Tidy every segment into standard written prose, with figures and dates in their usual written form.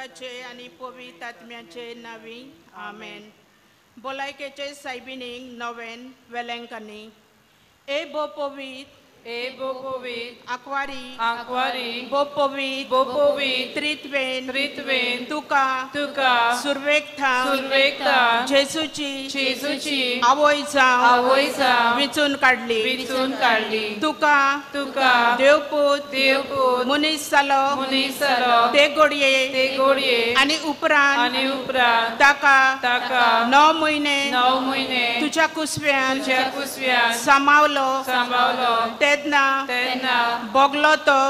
पुताचे आनी पवित्र आत्म्याचे नांवी आमेन. भलायकेचे सायबिणीक नवेन वेलंकांनी ए बो पवित्र ए बो पवित्र आंकवारी आंकवारी बो पवित्र बो पवित्र त्रित्वेन त्रित्वेन तुका तुका सुरवेक थावन सुरवेक थावन जेजूची जेजूची आवय जावन आवय जावन विचून काडली विचून काडली तुका तुका देवपूत देवपूत मनीस जालो मनीस जालो ते घडये आनी उपरांत ताका ताका 9 म्हयने 9 म्हयने तुज्या कुसव्यान तुज्या कुसव्यान सांबावलो सांबावलो तेन्ना तेन्ना भोगलो तो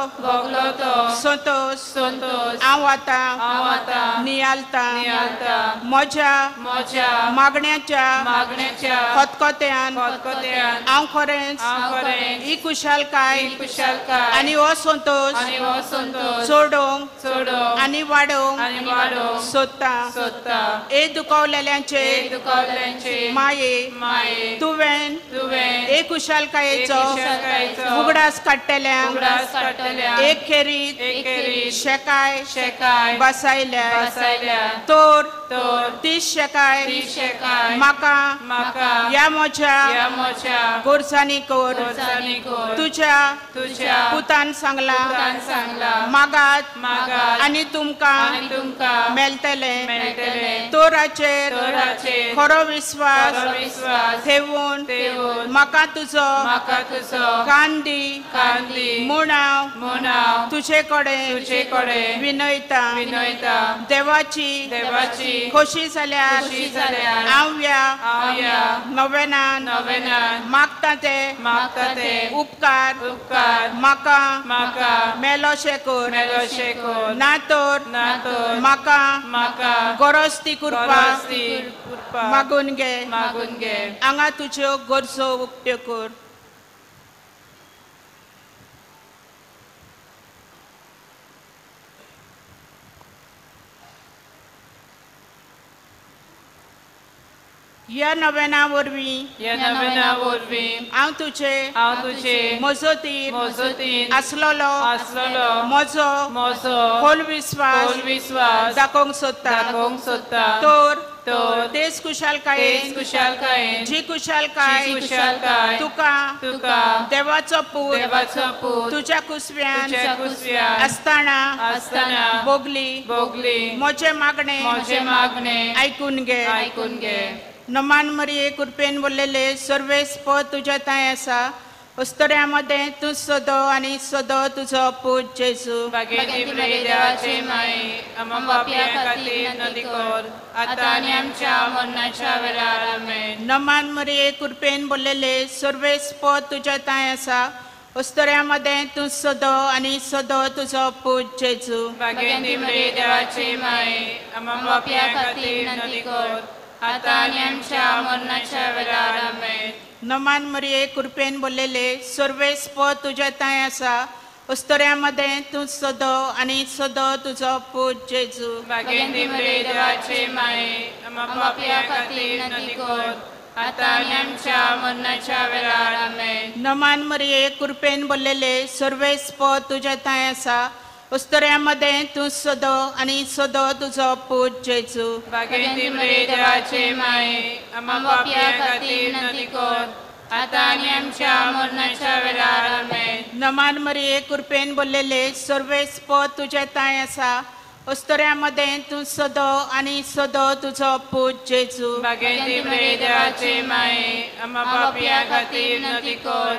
संतोष संतोष हांव आतां नियालता नियालता म्हज्या म्हज्या मागण्याच्या मागण्याच्या खतखत्यान खतखत्यान हांव खरेंच हांव खरेंच ही कुशालकाय ही कुशालकाय आनी हो संतोष आनी हो संतोष चडोवंक चडोवंक आनी वाडोवंक आनी वाडोवंक सोदता सोदता. ए दुखावलेल्यांचे ए दुखावलेल्यांचे माये माये तुवें तुवें ए कुशालकायेचो कुशालकायेचो उगडास काडटल्यांक उगडास काडटल्यांक एक खेरीत एक खेरीत शेकाय शेकाय बसायल्या बसायल्या तर तर तीस शेकाय तीस शेकाय म्हाका म्हाका ह्या म्हज्या ह्या म्हज्या गोरसांनी कर गोरसांनी कर तुज्या तुज्या पुतान सांगला पुतान सांगला मागात मागात आनी तुमकां आनी तुमकां मेळटलें मेळटलें. तोराचेर तोराचेर खरो विस्वास खरो विस्वास ठेवून ठेवून म्हाका तुजो म्हाका तुजो कान दी कान दी म्हूण हांव म्हूण हांव तुजे कडेन तुजे कडेन विनयता विनयता. देवाची देवाची खोशी जाल्यार खोशी जाल्यार हांव ह्या हांव ह्या नवेनान नवेनान मागता ते मागता ते उपकार उपकार म्हाका म्हाका मेलोशे कर मेलोशे कर ना तर ना तर म्हाका म्हाका गरज ती कृपा गरज ती कृपा मागून घे मागून घे. हांगा तुज्यो गरजो उक्त्यो कर. ह्या नवेना वरवीं ह्या नवेना वरवीं हांव तुजे हांव तुजे मजतीन मजतीन आसलेलो आसलेलो म्हजो म्हजो खोल विस्वास खोल विस्वास दाखोवंक सोदता दाखोवंक सोदता. तर तर तेच कुशालकायेन तेच कुशालकायेन जी कुशालकाय जी कुशालकाय तुका तुका देवाचो पूत देवाचो पूत तुज्या कुसव्यान तुज्या कुसव्यान आसतना आसतना भोगली भोगली म्हजें मागणें म्हजें मागणें आयकून घे आयकून घे. नमान मरिये कृपेन बोललेले सर्वेस पद तुज्या तांय आसा अस्तुऱ्यां मदें तूं सदो आनी सदो तुजो पूत जेजू. भाग्यवती मरिये देवाचे माये आम्हा पाप्यां खातीर विनंती कर आतां आनी आमच्या मरणाच्या वेळार. आमेन. नमान मरिये कृपेन बोललेले सर्वेस पद तुज्या तांय आसा अस्तुऱ्यां मदें तूं सदो आनी सदो तुजो पूत जेजू. भाग्यवती मरिये देवाचे माये आम्हा पाप्यां खातीर विनंती कर आतां आनी आमच्या मरणाच्या वेळार. आमेन. नमान मरिये कृपेन बोललेले सर्वेस पद तुज्या तांय आसा अस्तुऱ्यां मदें तूं सदो आनी सदो तुजो पूत जेजू. भाग्यवती मरिये देवाचे माये आम्हा पाप्यां खातीर विनंती कर आतां आनी आमच्या मरणाच्या वेळार. आमेन. नमान मरिये कृपेन बोललेले सर्वेस पद तुज्या तांय आसा अस्तुऱ्यां मदें तूं सदो आनी सदो तुजो पूत जेजू. भाग्यवती मरिये देवाचे माये आम्हा पाप्यां खातीर विनंती कर आतां आनी आमच्या मरणाच्या वेळार. आमेन. नमान मरिये कृपेन बोललेले सर्वेस पद तुज्या तांय आसा अस्तुऱ्यां मदें तूं सदो आनी सदो तुजो पूत जेजू. भाग्यवती मरिये देवाचे माये आम्हा पाप्यां खातीर विनंती कर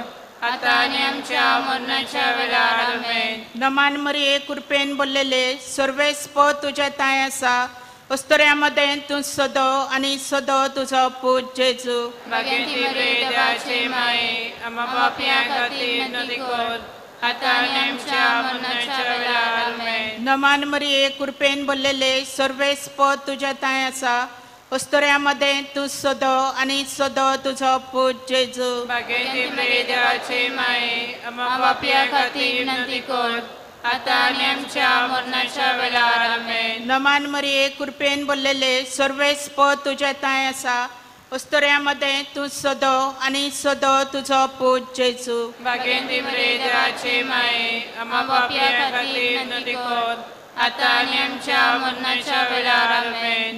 आतां आनी आमच्या मरणाच्या वेळार. आमेन. नमान मरिये कृपेन बोललेले सर्वेस पद तुज्या तांय आसा अस्तुऱ्यां मदें तूं सदो आनी सदो तुजो पूत जेजू. भाग्यवती मरिये देवाचे माये आम्हा पाप्यां खातीर विनंती कर आतां आनी आमच्या मरणाच्या वेळार. आमेन. नमान मरिये कृपेन बोललेले सर्वेस पद तुज्या तांय आसा अस्तुऱ्यां मदें तूं सदो आनी सदो तुजो पूत जेजू. भाग्यवती मरिये देवाचे माये आम्हा पाप्यां खातीर विनंती कर आतां आनी आमच्या मरणाच्या वेळार. आमेन. नमान मरिये कृपेन बोललेले सर्वेस पद तुज्या तांय आसा अस्तुऱ्यां मदें तूं सदो आनी सदो तुजो पूत जेजू. भाग्यवती मरिये देवाचे माये आम्हा पाप्यां खातीर विनंती कर आतां आनी आमच्या मरणाच्या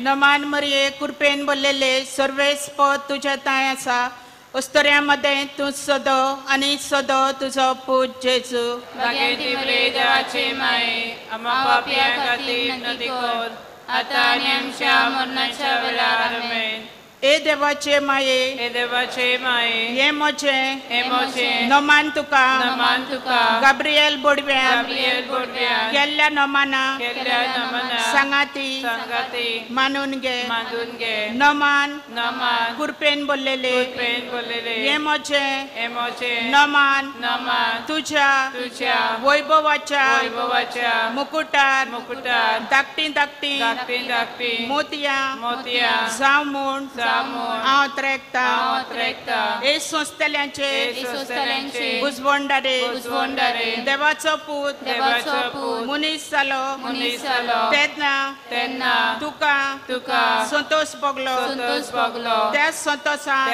नमान मरिये कृपेन भरलेले सर्वेस्पद तुज्या तांय आसा अस्तुऱ्यां मदें तूं सदो आनी सदो तुजो पूत जेजू. भाग्यवंती मरिये देवाचे माये आम्हा पापयां खातीर विनंती कर आतां आनी आमच्या मरणाच्या वेळार. आमेन. ए देवाचे माये हे देवाचे माये हे म्हजें हे म्हजें नमान तुका नमान तुका गाब्रियल बोडव्यान गाब्रियल बोडव्यान केल्ल्या नमाना केल्ल्या नमना सांगाती सांगाती मानून घे. मानून घे. नमान नमान कृपेन भरलेले कृपेन भरलेले हे म्हजें हे म्हजें नमान नमान तुज्या तुज्या वैभवाच्या वैभवाच्या मुकुटार मुकुटार धाकटी धाकटी धाकटी धाकटी मोतयां मोतयां जावं म्हूण हांव त्रेकता. हे संस्थेल्यांचे बुजवंडारे देवाचो पूत मनीस जालो तेन्ना तेन्ना तुका तुका संतोष भोगलो त्या संतोषान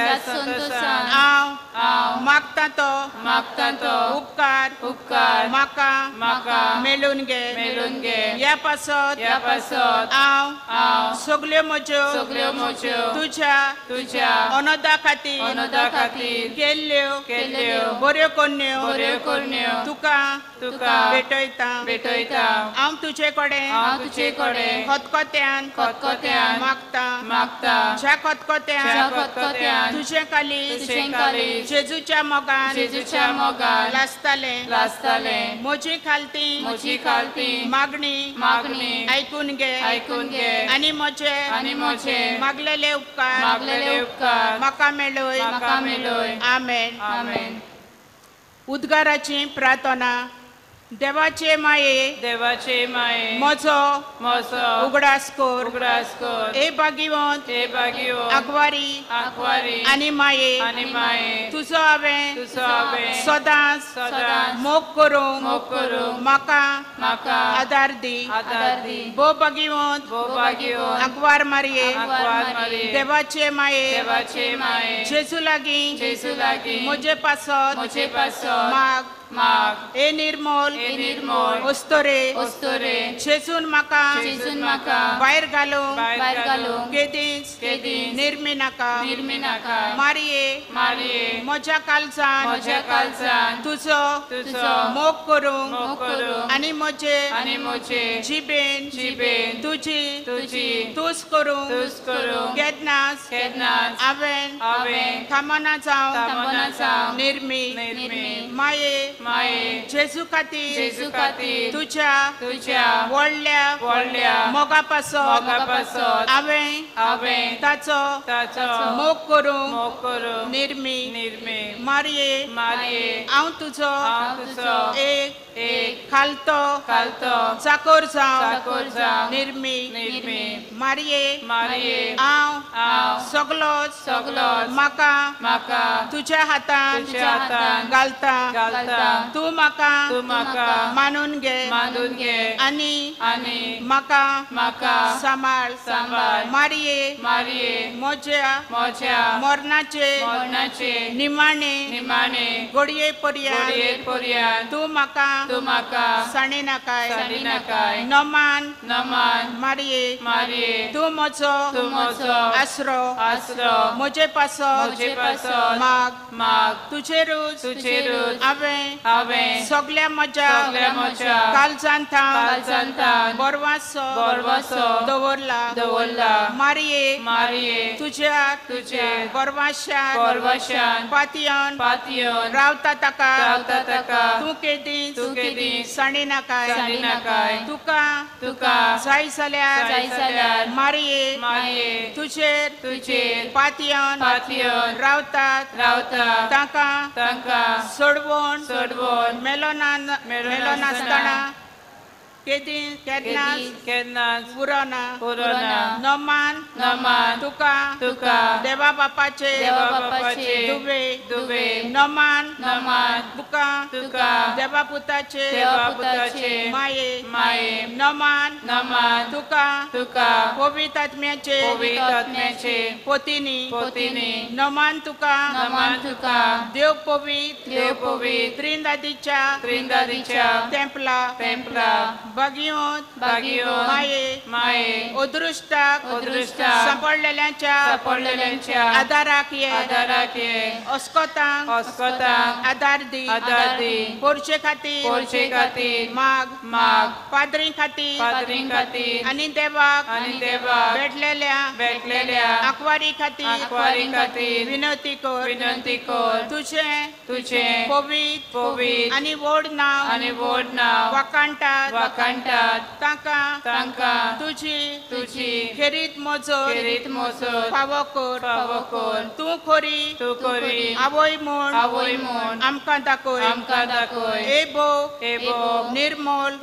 हांव हांव मागता तो उपकार उपकार म्हाका म्हाका मेळून घे. मेळून घे. ह्या पासत ह्या पासत हांव हांव सगल्यो म्हज्यो सगल्यो म्हज्यो तुज्या तुज्या अनोदा खातीर अनोदा खातीर केल्ल्यो केल्ल्यो बऱ्यो करण्यो बऱ्यो करण्यो तुका तुका भेटयता भेटयता. हांव तुजे कडेन हांव तुजे कडेन खतखत्यान खतखत्यान मागता मागता ज्या खतखत्यान खतखत्यान तुजें कालीज तुजें कालीज जेजूच्या मोगान जेजूच्या मोगान लासतालें लासतालें. म्हजी खालती म्हजी खालती मागणी मागणी आयकून घे आयकून घे आनी म्हजे आनी म्हजे मागलेले उपकार मागलेले उपकार म्हाका मेळय म्हाका मेळय. आमेन. आमेन. उद्गाराची प्रार्थना. देवाचे माये देवाचे माये म्हजो म्हजो उगडास कर उगडास कर. हे भाग्यवंत हे भाग्यवंत आगवारी आगवारी आनी माये आनी माये तुजो हांवें तुजो हांवें सदांच सदांच मोग करूंक मोग करूंक म्हाका म्हाका आदार दी आदार दी. भो भाग्यवंत भो भाग्यवंत आगवार मारये आगवार मारये देवाचे माये देवाचे माये जेजू लागीं जेजू लागीं म्हजे पासत म्हजे पासत माग माग. हे निर्मोल हे निर्मोल अस्तुरे अस्तुरे जेजून म्हाका जेजून म्हाका भायर घालूंक भायर घालूंक केदींच केदींच निर्मी नाका निर्मी नाका. मारये मारये म्हज्या काळजान म्हज्या काळजान तुजो तुजो मोग करूंक मोग करूंक आनी म्हजे आनी म्हजे जिबेन जिबेन तुजी तुजी तूस करूंक तूस करूंक केन्नाच केन्नाच हांवें हांवें थांबना जावं थांबना जावं निर्मी निर्मी. माये माये जेजू खातीर जेजू खातीर तुज्या तुज्या व्हडल्या व्हडल्या मोगा पासत मोगा पासत हांवें हांवें ताचो ताचो मोग करूंक मोग करूंक निर्मी निर्मी. मारये मारये हांव तुजो हांव तुजो एक एक खालतो खालतो चाकोर जावं चाकोर जावं निर्मी निर्मी. मारये मारये हांव हांव सगलोच सगलोच म्हाका म्हाका तुज्या हातान तुज्या हातान घालता घालता. तूं म्हाका तूं म्हाका मानून घे मानून घे आनी आनी म्हाका म्हाका सांबाळ सांबाळ. मारये मारये म्हज्या म्हज्या मरणाचे मरणाचे निमाणे निमाणे घडये पर्यंत घडये पर्यंत तूं म्हाका तूं म्हाका साणी नाकाय साणी नाकाय. नमान नमान मारये मारये तूं म्हजो तूं म्हजो आसरो आसरो म्हजे पासत म्हजे पासत माग माग. तुजेरूच तुजेरूच हांवें हांवें सगल्या म्हज्या सगल्या म्हज्या काळजान थावन काळजान थावन बरवासो बरवासो दवरला दवरला. मारये मारये तुज्या तुजे बरवाशान बरवाशान पातयन पातयन रावता ताका रावता ताका तूं केदींच तूं केदींच साणी नाकाय साणी नाकाय. तुका तुका जाय जाल्यार जाय जाल्यार मारये मारये तुजेर तुजेर पातयन पातयन रावतात रावता तांकां तांकां सोडवून सोडवून मेलो मेलो नासतना केन्नाच केन्नाच उरना उरना. नमान नमान तुका तुका देवा बापाचे देवा बापाचे दुवे दुवे नमान नमान तुका तुका देवा पुताचे देवा पुताचे माये माये नमान नमान तुका तुका पवित्र आत्म्याचे पवित्र आत्म्याचे पोतीनी पोतीनी नमान तुका नमान तुका देव पवित्र देव पवित्र त्रिंदादीच्या त्रिंदादीच्या तेंपला तेंपला बागियोत बागियोत माये माये अजून अदृश्टाक सांपडलेल्यांच्या आदाराक ये अस्कोतांक आदार दी पोरचे खातीर माग पाद्रीं खातीर आनी देवाक भेटलेल्या आंकवारी खातीर विनंती कर तुझें पवित्र आनी व्हड नांव वाखाणटात तांकां तुजी खेरीत मजत फावो कर तूं खरी आवय म्हूण आमकां दाखय हे भोव निर्मोल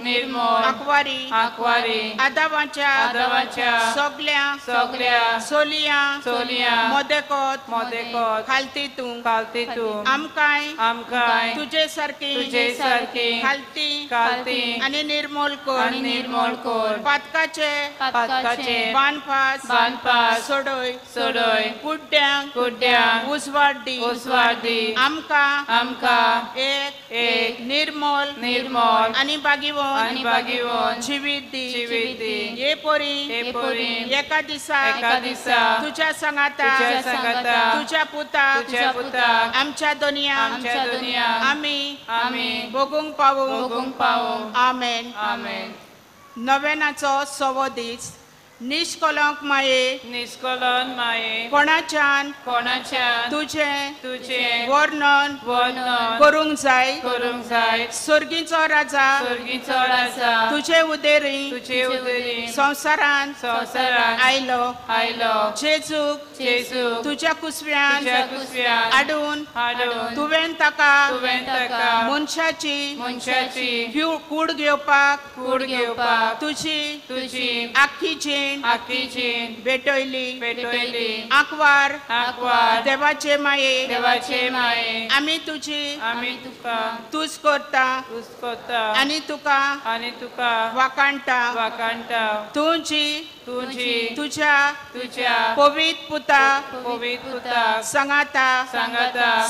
आंकवारी आदावाच्या सगल्या सोलियां मदेकोत खालती तूं आमकांय तुजे सारकी खालती आनी निर्मोल कर पातकाचे बांदपास सोडय कुड्ड्यांक उजवाड दी आमकां एक निर्मोल आनी बागीवन जिवीत दी हे पोरी एका दिसा तुज्या सांगाता तुज्या पुताक आमच्या दोनया आमी भोगूंक पावूं. आमेन. नवेनाचो 6वो दीस. निष्कलंक माये कोणाच्यान तुजें वर्णन करूंक जाय स्वर्गीचो राजा तुजे उदेरी संवसारांत आयलो जेजूक तुज्या कुसव्यान हाडून तुवें ताका मनशाची कूड घेवपाक तुजी आख्खी जीण भेटयली. आंकवार देवाचे माये आमी तुजी तूज करता आनी तुका वाखाणटा. तूं जी तुज्या पवित्र पुता सांगाता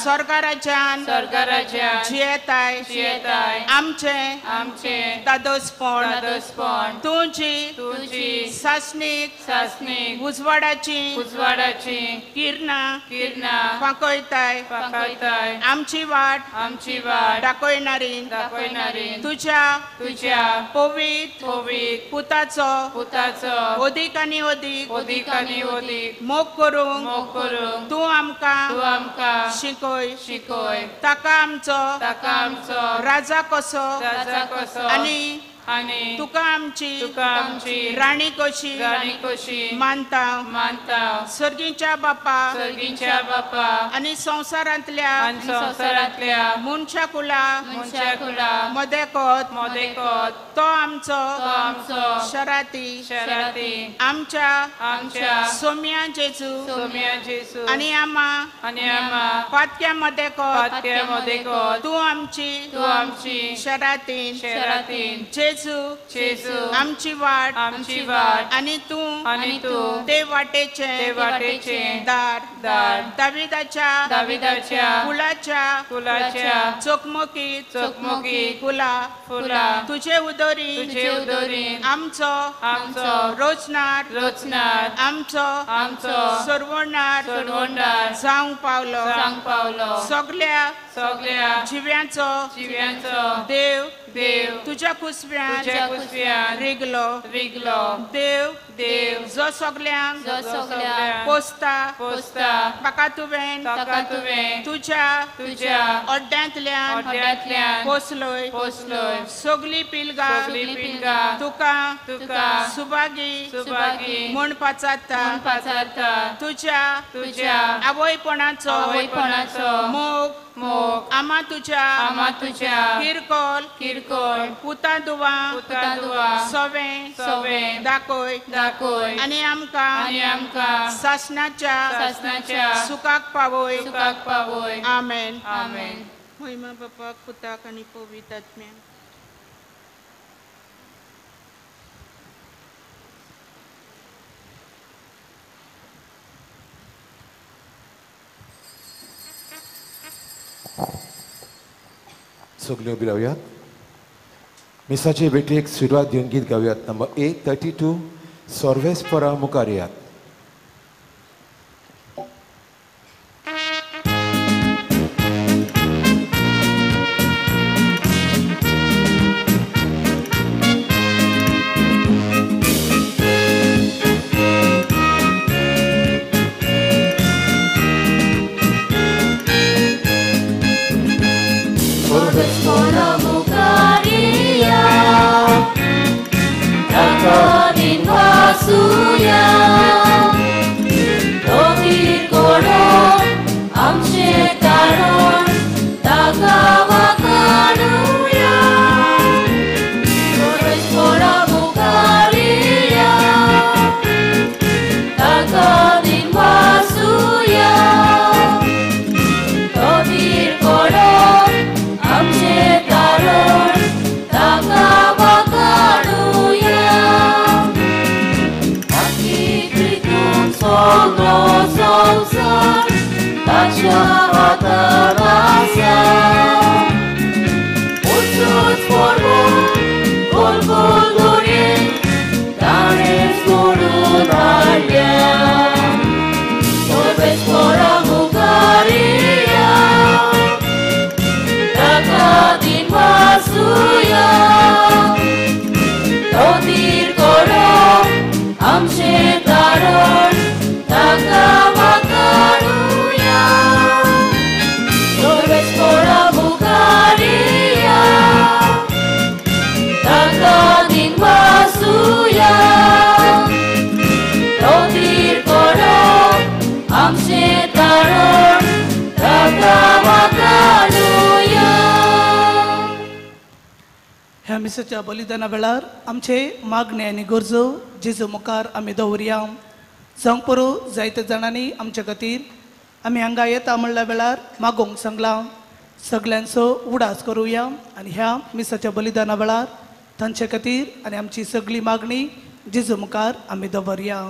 स्वर्गराज्यान जियेताय आमचें दादोसपण. तूं जी सासणीक उजवाडाची किरणां फांकयताय आमची वाट दाखयणारी तुज्या पवित्र पुताचो अदीक आनी अदीक मोग करूंक तूं आमकां शिकय. ताका आमचो राजा कसो आनी तुका आमची राणी कशी मानता. स्वर्गीच्या बापा आनी संवसारांतल्या मनशा कुला मदेकोत तो आमचो शराती आमच्या सोम्या जेजू आनी आमा पातक्या मदेकोत तूं आमची शरातीन जेजू आमची वाट आनी तूं ते वाटेचें दार दाविदाच्या कुलाच्या चकमकीत फुला तुजे उदरी आमचो रोचनार आमचो सरवणार जावंक पावलो. सगल्या जिव्यांचो देव तुज्या कुसव्यान रिगलो. देव जो सगल्यांक पोसता ताका तुवें तुज्या अड्ड्यांतल्यान पोसलोय. सगली पिलगां तुका सुभागी म्हूण पाचारता. तुज्या आवयपणाचो मोग आमा तुज्या किरकोळ पुता दुवा सवें दाखय आनी आमकां सासणाच्या सुखाक पावय. आमेन. महिमा बापाक पुताक आनी पवित्र आत्म्याक. सगळे उबी रावयात. मिसाचे भेटेक सुरवात दिवन गीत गावयात नंबर 832. सर्वेस्परा मुखार यात. ह्या मिसाच्या बलिदाना वेळार आमचे मागणे आनी गरजो जेजू मुखार आमी दवरया. जावंक पुरो जायत्या जाणांनी आमच्या खातीर आमी हांगा येता म्हणल्या वेळार मागोवंक सांगलां. सगल्यांचो उडास करुया आनी ह्या मिसाच्या बलिदाना वेळार तांचे खातीर आनी आमची सगळी मागणी जेजू मुखार आमी दवरया.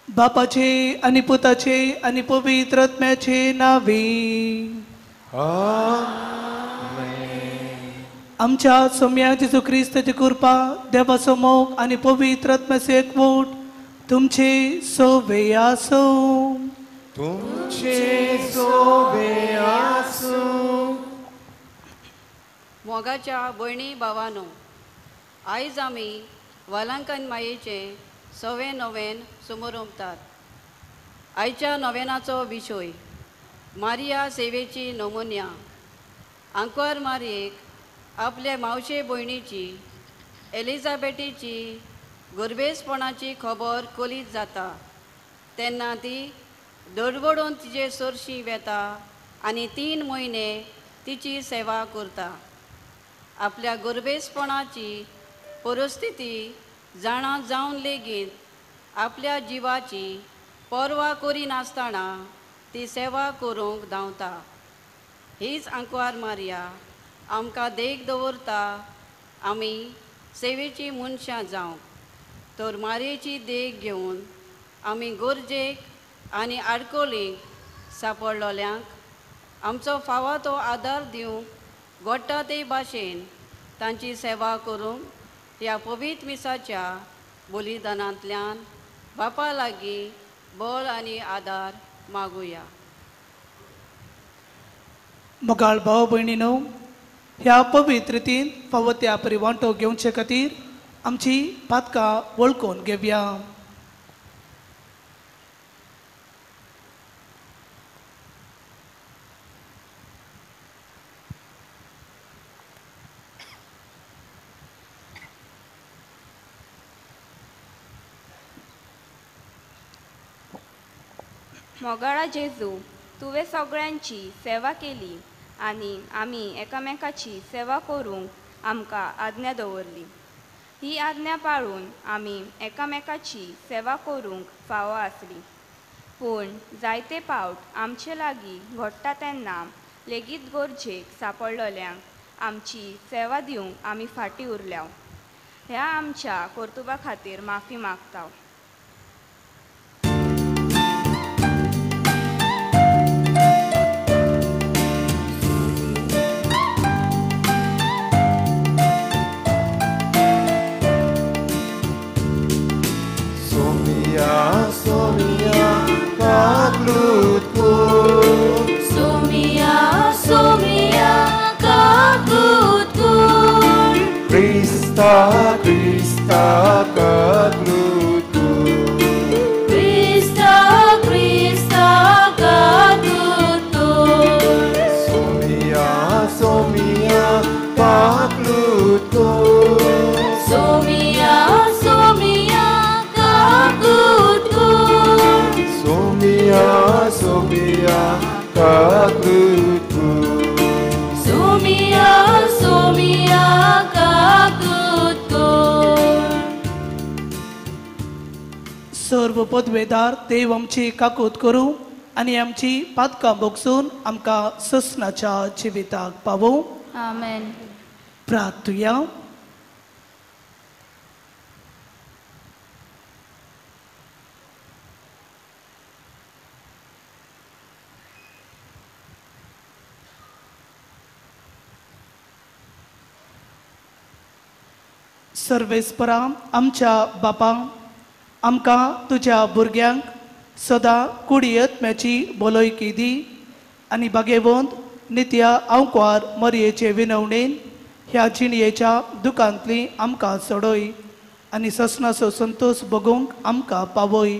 बापाचे आनी पुताचे आनी पवित्र आत्म्याचे नावे आमच्या सोम्या जेजू क्रिस्ताची कृपा, देवाचो मोग आनी पवित्र आत्म्याचो एकवट तुमचे सोवे आसूं. तुमचे सोवे आसूं. मोगाच्या भयणी भावानो, आयज आमी वालांकन मायेचे सवे नोवेन समोरमतात. आयच्या नोवेनाचो विशय मारिया सेवेची नमुन्या. आंकवार मारयेक आपले मावशे भयणीची एलिझाबेटीची गर्भेसपणाची खबर कलीत जाता तेन्ना ती दडबडून तिजे सरशी वेता आनी 3 म्हयने तिची सेवा करता. आपल्या गर्भेसपणाची परिस्थिती जाणा जावन लेगीत आपल्या जिवाची पर्वा करिनासतना ती सेवा करूंक धांवता. हीच आंकवार मारिया आमकां देख दवरता आमी सेवेची मनशां जावंक. तर मारयेची देख घेवन आमी गरजेक आनी आडकोळीक सांपडलोल्यांक आमचो फावो तो आदार दिवंक घडटा ते भाशेन तांची सेवा करूंक ह्या पवित्र मिसाच्या बलिदानांतल्यान बापा लागीं बळ आनी आदार मागुया. मोगाळ भाव भयणीनो, ह्या पवित्र रितीन फावो त्या परी वांटो घेवचे खातीर आमची पातकां वळखून घेवया. मोगाळा जेजू, तुवें सगळ्यांची सेवा केली आनी आमी एकामेकाची सेवा करूंक आमकां आज्ञा दवरली. ही आज्ञा पाळून आमी एकामेकाची सेवा करूंक फावो आसली. पूण जायते पावट आमचे लागीं घडटा तेन्ना लेगीत गरजेक सांपडलोल्यांक आमची सेवा दिवंक आमी फाटीं उरल्या. ह्या आमच्या कर्तुबा खातीर माफी मागता. Krista kaklutur. Krista, Krista kaklutur. Somia, Somia kaklutur. Somia, Somia kaklutur. Somia, Somia kaklutur. Somia, Somia kaklutur. सर्व पदवेदार देव आमची काकूत करूं आनी आमची पातकां भोगसून आमकां ससनाच्या जिविताक पावोवं. आमेन. प्रार्थुया. सर्वेस्परा आमच्या बापा, आमकां तुज्या भुरग्यांक सदां कुडयत्म्याची बोलयकी दी आनी बागेवंत नित्या आंकवार मरयेचे विनवणेन ह्या जिणयेच्या दुकांतली आमकां सोडय आनी ससनाचो संतोश बगोवंक आमकां पावय.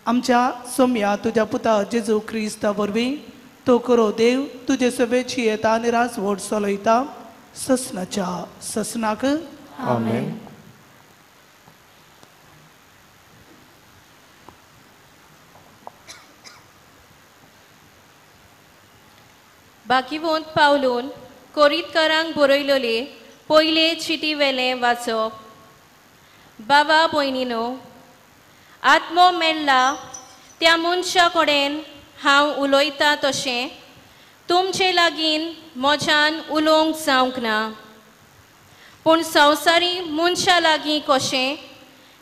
आमच्या सोम्या तुज्या पुता जेजू क्रिस्ता वरवीं तो करो देव तुजे सवेची येता आनी राजवट चलयता ससनाच्या ससनाक. आमेन. बाकीवंत पावलून कोरीतकारांक बरयलोले पयले चिटी वेलें वाचप. बाबा भयणीनो, आत्मो मेळ्ळा त्या मनशा कडेन हांव उलयता तशें तुमचे लागीं म्हज्यान उलोवंक जावंक ना, पूण संवसारी मनशा लागीं कशें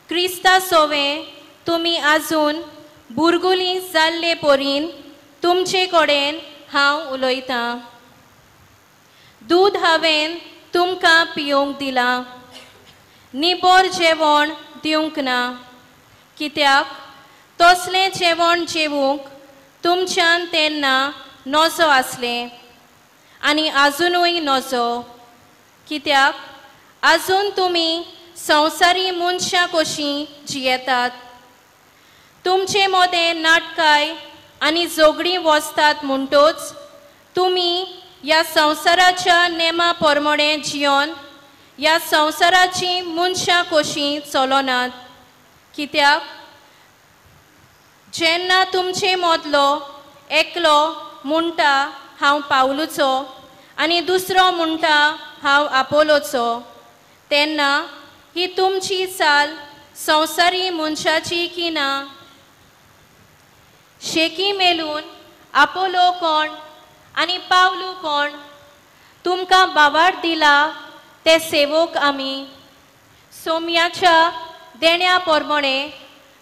क्रिस्ता सोवें तुमी आजून बुरगुली जाल्ले परीन तुमचे कडेन हांव उलयतां. दूद हांवें तुमकां पिवंक दिलां, निबर जेवण दिवंक ना, कित्याक तसलें जेवण जेवूंक तुमच्यान तेन्ना नजो आसलें आनी आजुनूय नजो, कित्याक आजून तुमी संवसारी मनशां कशीं जियेतात. तुमचे मदें नाटकाय आनी झगडीं वचतात म्हणटोच तुमी ह्या संवसाराच्या नेमा प्रमाणें जियोन ह्या संवसाराची मनशां कशीं चलनात. कित्याक जेन्ना तुमचे मदलो एकलो म्हणटा हांव पावलूचो आनी दुसरो म्हणटा हांव आपोलोचो, तेन्ना ही तुमची चाल संवसारी मनशाची की ना? शेकी मेलून आपोलो कोण आनी पावलू कोण? तुमकां बावार दिला ते सेवक आमी. सोम्याच्या देण्या प्रमाणें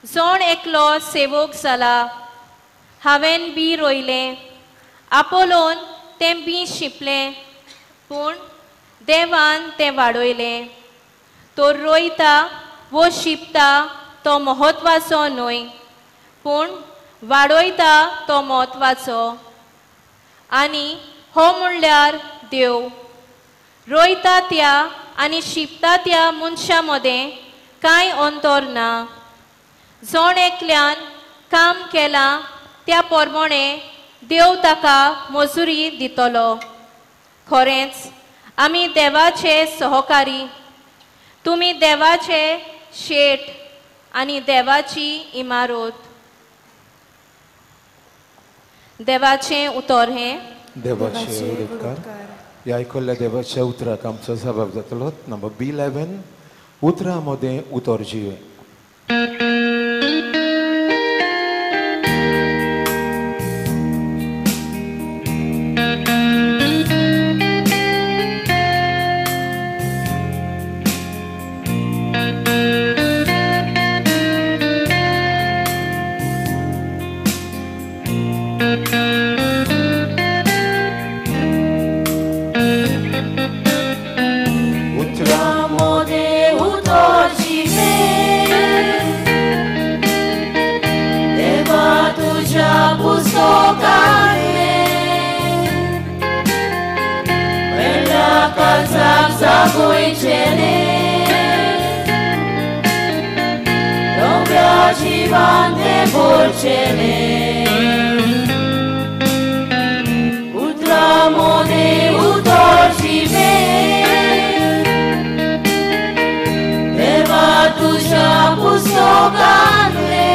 जण एकलो सेवक जाला. हांवें बी रोयलें, आपोलोन तें बी शिंपलें, पूण देवान तें वाडयलें. तो रोयता वो शिंपता तो म्हत्वाचो न्हय, पूण वाडयता तो म्हत्वाचो. आनी हो म्हणल्यार देव. रोयता त्या आनी शिंपता त्या मनशां मदें कांय अंतर ना. जण एकल्यान काम केलां त्या प्रमाणें देव ताका मजुरी दितलो. खरेंच आमी देवाचे सहकारी, तुमी देवाचे शेट आनी देवाची इमारत. देवाचें उतर हें. देवाचे उपकार. ह्या आयकल्ल्या देवाच्या उतराक आमचो जबाब जातलो. नंबर B11, उतरां मदें उतर जिवें. Zagoi cele जिवान ते बोलचेले उतरा मोदे उतर जिवे देवा तुझ्या पुस्तकांतले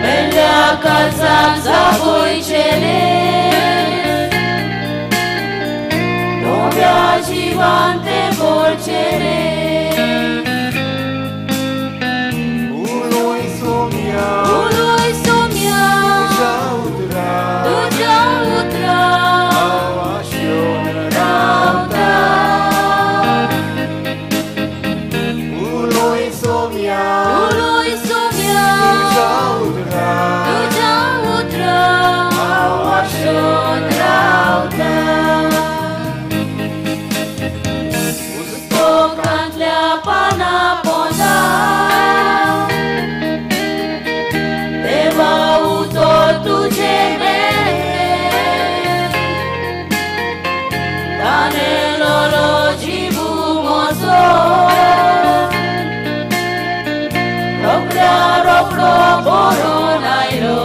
मेल्या काळजाक जागयचेले नव्या जिवान ते बोलचेले उलय सोम्या तुझ्या उतरा हांव आशेवन रावता उलय सोम्या उलय सोम्या तुझ्या उतरा तुझ्या उतरा हांव आशेवन रावता पुस्तकांतल्या पाना पोंदा देवा उतर तुझे मेळ्ळे तानेलोलो जिवू म्हजो रोखड्या रोखडो बरोवन आयलो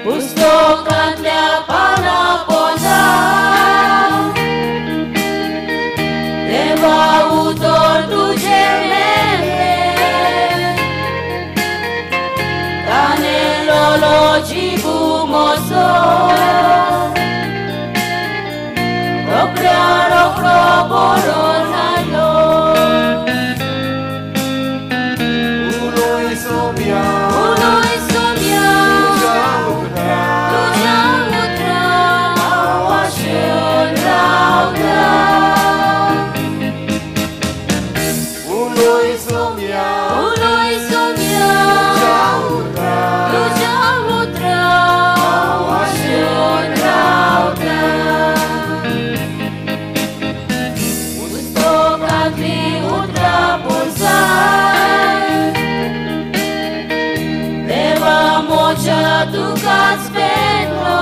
पुस्तकांतल्या पाना पोंदा देवा उतर तुझे मेळ्ळे तानेलोलो जिवू म्हजो रोखड्या रोखडो बरोवन आयलो उलय सोम्या उलय सोम्या तुझ्या उतरा तुझ्या उतरा हांव आशेवन रावता उलय सोम्या उलय सोम्या तुझ्या उतरा तुझ्या उतरा हांव आशेवन रावता पुस्तकांतलीं उतरां पुरसाय देवा म्हज्या तुकाच पेटलो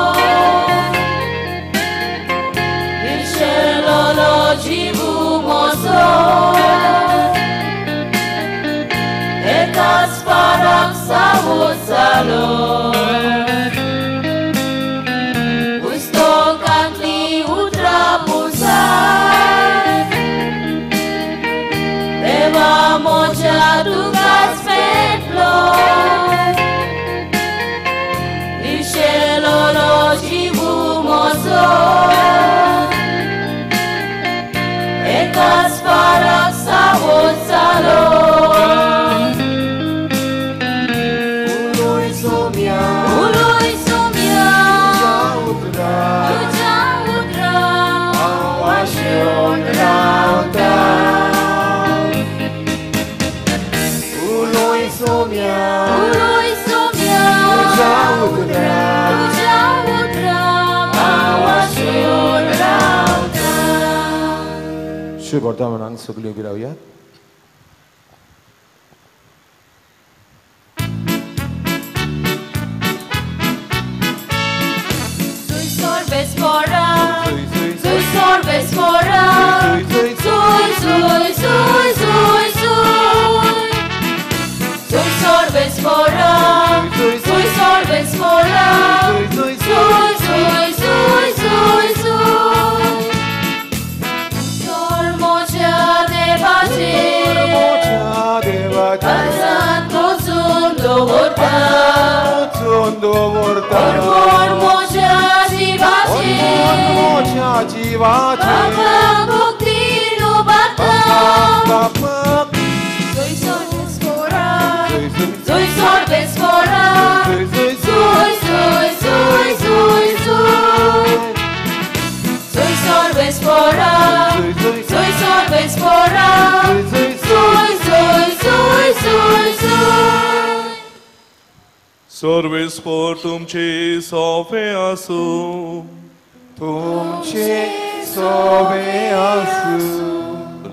विशेलोलो जिवू म्हजो एकाच पाराक सावज जालो पुस्तकांतलीं उतरां पुरसाय देवा म्हज्या तुकाच पेटलो विशेलोलो जिवू म्हजो एकाच पाराक सावज जालो उलय सोम्या उलय सोम्या तुझ्या उतरा तुझ्या उतरा हांव आशेवन रावता उलय सोम्या उलय सोम्या तुझ्या उतरा तुझ्या उतरा हांव आशेवन रावता शुभ वर्तमानांक सगळीं उबी रावया. Sui sorbes fora, sui sorbes fora, sui sui sui sui sui. Sui sorbes fora, sui sorbes fora, sui sui sui sui sui. Sor moja devace, alzat pozun dovorta. Ormor moja jivace, Papa bukti lubata. Sui sorbes fora, sui sorbes fora, sui sui sui sui sui. Sui sorbes fora, sui sorbes fora, sui sui sui sui sui. Sarves पोर तुमचे सोफे आसूं तुमचे सोबे आसूं.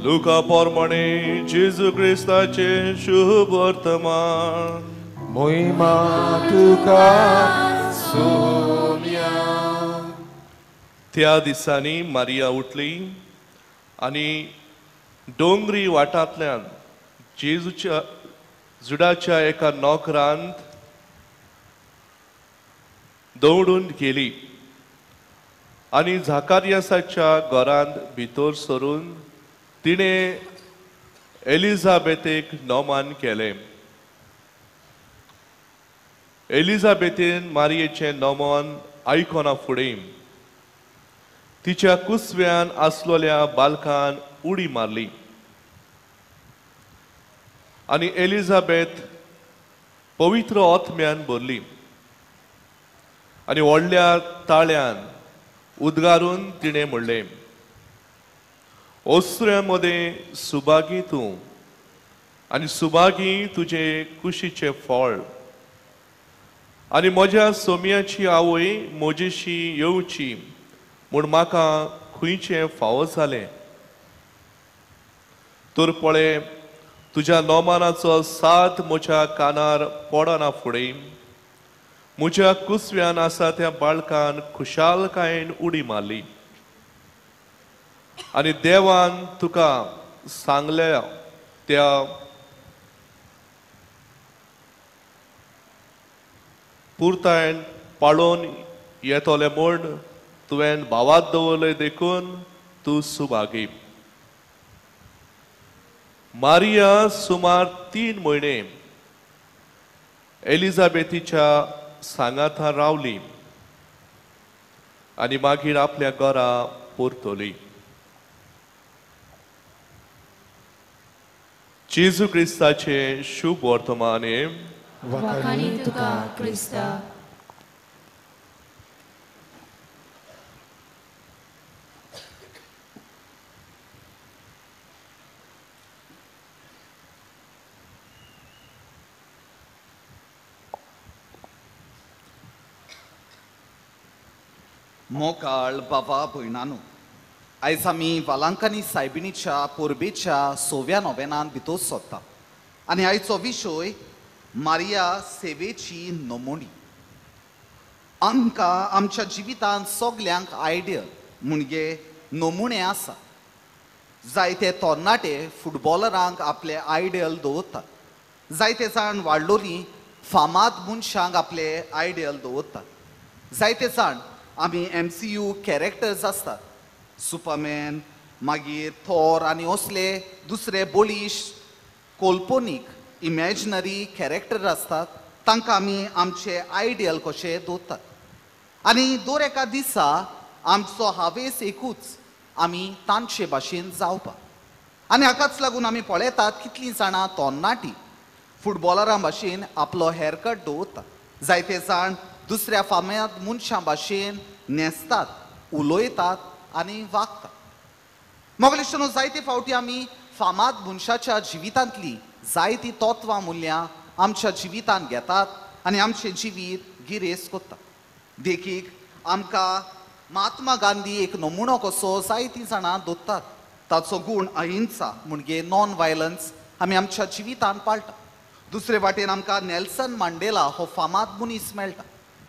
लुका पोरमाणे जेजू क्रिस्ताचे शुभ वर्तमान. मोहिमा तुका सोम्या. त्या दिसांनी मारिया उठली आनी दोंगरी वाटांतल्यान जेजूच्या जुडाच्या एका नोकरांत दौडून गेली आनी झाकारियासाच्या घरांत भितर सरून तिणें एलिझाबेथेक नोमान केलें. एलिझाबेथेन मारयेचें नमन आयकना फुडें तिच्या कुसव्यान आसलेल्या बालकान उडी मारली आनी एलिझाबेथ पवित्र आत्म्यान भरली आनी व्हडल्या ताळ्यान उद्गारून तिणें म्हणलें, ओसऱ्या मदें सुभागी तूं आनी सुभागी तुजे कुशीचें फळ, आनी म्हज्या सोम्याची आवय म्हजेशी येवची म्हूण म्हाका खंयचें फावो जालें. तर पळय, तुज्या नोमानाचो साथ म्हज्या कानार पडना फुडें म्हज्या कुसव्यान आसा त्या बाळकान खुशालकायेन उडी मारली आनी देवान तुका सांगल्या त्या पुर्तायन पाळोवन येतले म्हूण तुवें भावात दवरले देखून तूं सुभागी. मारिया सुमार 3 म्हयने एलिझाबेथीच्या सांगाता रावली आनी मागीर आपल्या घरा परतली. जेजू क्रिस्ताचें शुभ वर्तमान. वाखाणी तुका क्रिस्ता. मोकाळ बाबा भयणानो, आयज आमी वालांकानी सायबिणीच्या परबेच्या 6व्या नोवेनान भितर सोदता आनी आयचो विशय मारिया सेवेची नमोणी. आमकां आमच्या जिवितांत सगल्यांक आयडियल म्हणजे नमुणे आसा. जायते तरणाटे फुटबॉलरांक आपले आयडियल दवरतात, जायते जाण वाडलोली फामाद मनशांक आपले आयडियल दवरतात, जायते जाण आमी MCU characters आसतात, सुपरमॅन, मागीर थॉर आनी असले दुसरे बळीश कल्पनीक इमॅजिनरी कॅरेक्टर आसतात, तांकां आमी आमचे आयडियल कशे दवरतात. आनी दर एका दिसा आमचो हावेस एकूच, आमी तांचे भाशेन जावपाक. आनी हाकाच लागून आमी पळयतात कितलीं जाणां तरणाटी फुटबॉलरां भाशेन आपलो हेअरकट दवरतात, जायते जाण दुसऱ्या फामाद मनशां भाशेन न्हेसतात, उलयतात आनी वागतात. मोगलेश्वनो, जायते फावटी आमी फामाद मनशाच्या जिवितांतली जायती तत्वां मुल्यां आमच्या जिवितांत घेतात आनी आमचें जिवीत गिरेस्त करतात. देखीक, आमकां महात्मा गांधी एक नमुनो कसो जायतीं जाणां दवरतात. ताचो गूण अहिंसा म्हणजे नॉन वायलन्स आमी आमच्या जिवितांत पाळटात. दुसरे वाटेन आमकां नेल्सन मांडेला हो फामाद मनीस मेळटा.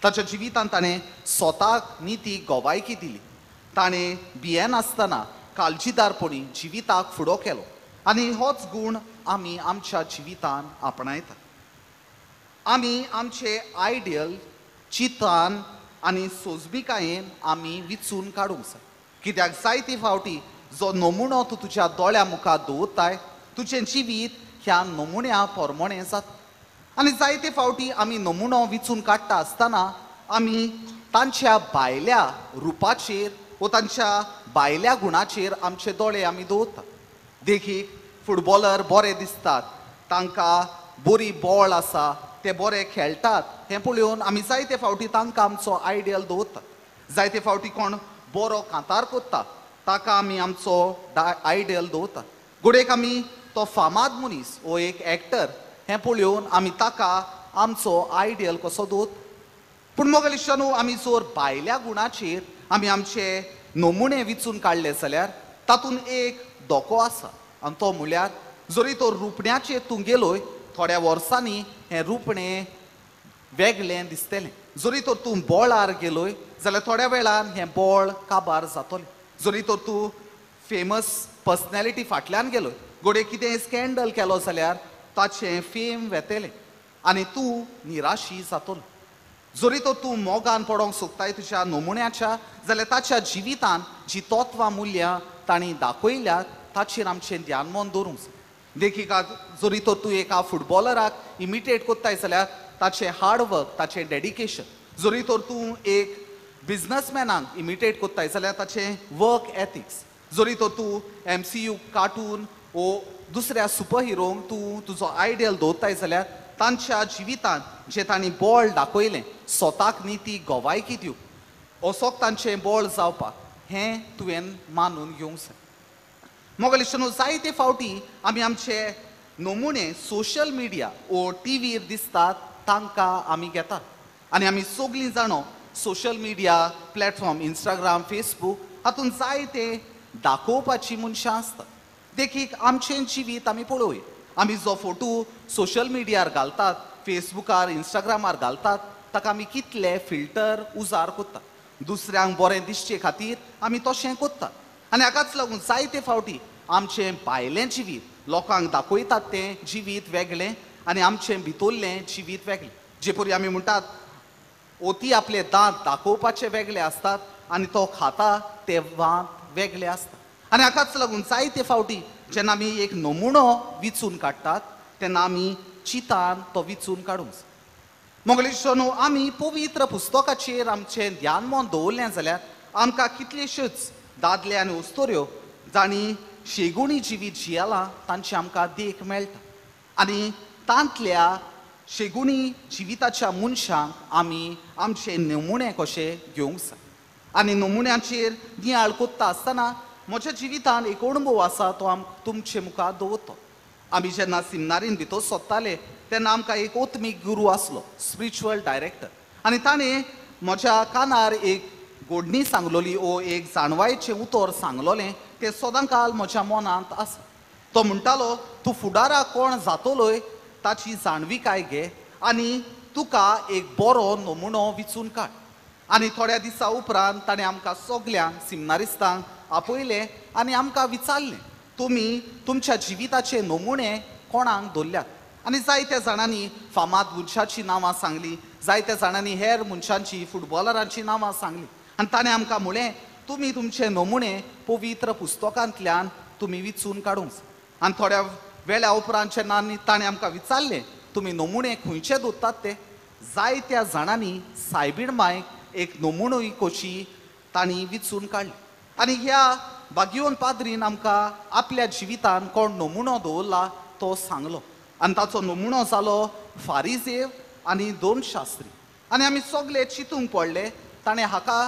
ताच्या जिवितांत ताणें स्वताक निती गवायकी दिली, ताणें भियेनासतना काळजीदारपणी जिविताक फुडो केलो आनी होच गूण आमी आमच्या जिवितांत आपणायतात. आमी आमचे आयडियल चिंतन आनी सोजमिकायेन आमी विचून काडूंक जाय, कित्याक जायते फावटी जो नमुनो तूं तुज्या दोळ्या मुखार दवरताय तुजें जिवीत ह्या नमुन्या प्रमाणें जाता. आनी जायते फावटी आमी नमुनो विचून काडटा आसतना आमी तांच्या भायल्या रुपाचेर वो तांच्या भायल्या गुणाचेर आमचे दोळे आमी दवरतात. देखीक, फुटबॉलर बरे दिसतात, तांकां बरी बॉल आसा, ते बरे खेळटात, हें पळोवन आमी जायते फावटी तांकां आमचो आयडियल दवरतात. जायते फावटी कोण बरो कांतार करता ताका आमी आमचो आयडियल दवरतात. घडयेक आमी तो फामाद मनीस वो एक एक्टर हें पळोवन आमी ताका आमचो आयडियल कसो दवरता. पूण मोगेलिश्टानू, आमी जर भायल्या गुणाचेर आमी आमचे नमुणे विचून काडले जाल्यार तातूंत एक धोको आसा आनी तो म्हणल्यार जरी तो रुपण्याचेर तूं गेलोय थोड्या वर्सांनी हें रुपणें वेगळें दिसतलें. जरी तर तूं बोळार गेलोय जाल्यार थोड्या वेळान हें बोळ काबार जातलें. जरी तर तूं फेमस पर्सनॅलिटी फाटल्यान गेलो, घडये कितें स्कँडल केलो जाल्यार ताचें फेम वेतलें आनी तूं निराशी जातलो. जरी तर तूं मोगान पडोंक सोदताय तुज्या नमुन्याच्या जाल्यार ताच्या जिवितान जी तत्वां मुल्यां तांणी दाखयल्यात ताचेर आमचें ध्यान मन दवरूंक जाय. देखीक जरी तर तूं एका फुटबॉलराक इमिटेट कोत्ताय जाल्यार ताचें हार्डवर्क, ताचें डेडिकेशन. जरी तर तूं एक बिजनसमॅनाक इमिटेट कोत्ताय जाल्यार ताचें वर्क एथिक्स. जरी तर तूं MCU cartoon वो दुसऱ्या सुपर हिरोंक तूं तुजो आयडियल दवरताय जाल्यार तांच्या जिवितांत जें तांणी बळ दाखयलें स्वताक न्ही ती गवायकी दिवंक असोक तांचें बळ जावपाक हें तुवें मानून घेवंक जाय. मोगलेश्वनो जायते फावटी आमी आमचे नमुने सोशल मिडिया वो टीव्हीर दिसतात तांकां आमी घेतात आनी आमी सगळीं जाणो social media platform Instagram, Facebook हातूंत जायते दाखोवपाची मनशां आसतात. देखीक आमचें जिवीत आमी पळोवया, आमी जो फोटो सोशल मिडियार घालतात, फेसबुकार, इंस्टाग्रामार घालतात ताका आमी कितले फिल्टर उजार कोत्तात, दुसऱ्यांक बरें दिसचे खातीर आमी तशें कोत्तात. आनी हाकाच लागून जायते फावटी आमचें भायलें जिवीत लोकांक दाखयतात तें जिवीत वेगळें आनी आमचें भितरलें जिवीत वेगळें. जे परी आमी म्हणटात ओती आपले दांत दाखोवपाचे वेगळे आसतात आनी तो खाता ते दांत वेगळे आसतात. आनी हाकाच लागून जायते फावटी जेन्ना आमी एक नमुनो विचून काडटात तेन्ना आमी चिंतान तो विचून काडूंक जाय. मोगलेश्वनो आमी पवित्र पुस्तकाचेर आमचें ध्यान मन दवरलें जाल्यार आमकां कितलेश्योच दादले आनी उस्तोऱ्यो जांणी शेगुणी जिवीत जियेलां तांची आमकां देख मेळटा आनी तांतल्या शेगुणी जिविताच्या मनशांक आमी आमचे नमुने कशे घेवंक जाय. आनी नमुन्याचेर नियाळ कोत्ता आसतना म्हज्या जिवितान एक अणभव आसा तो आम तुमचे मुखार दवरतो. आमी जेन्ना सिमनारीन भितर सोदताले तेन्ना आमकां एक आत्मीक गुरू आसलो, स्पिरिच्युअल डायरेक्टर, आनी ताणें म्हज्या कानार एक गोडणी सांगलोली ओ एक जाणवायचें उतर सांगलोलें तें सदां काल म्हज्या मनांत आसा. तो म्हणटालो तूं फुडाराक कोण जातलोय ताची जाणविकाय घे आनी तुका एक बरो नमुनो विचून काड. आनी थोड्या दिसां उपरांत ताणें आमकां सगल्यांक सिमनारिस्तांक आपयलें आनी आमकां विचारलें तुमी तुमच्या जिविताचे नमुने कोणाक दवरल्यात. आनी जायत्या जाणांनी फामाद मनशाचीं नांवां सांगलीं, जायत्या जाणांनी हेर मनशांची फुटबॉलरांची नांवां सांगलीं आनी ताणें आमकां म्हणलें तुमी तुमचे नमुने पवित्र पुस्तकांतल्यान तुमी विचून काडूंक जाय. आनी थोड्या वेळा उपरांत जेन्ना ताणें आमकां विचारलें तुमी नमुने खंयचे दवरतात ते, जायत्या जाणांनी सायबीण मायक एक नमुनोय कशी तांणी विचून काडली. आनी ह्या बागियोन पाद्रीन आमकां आपल्या जिवितान कोण नमुनो दवरला तो सांगलो आनी ताचो नमुनो जालो फारिजेव आनी दोन शास्त्री. आनी आमी सगळे चिंतूंक पडले ताणें हाका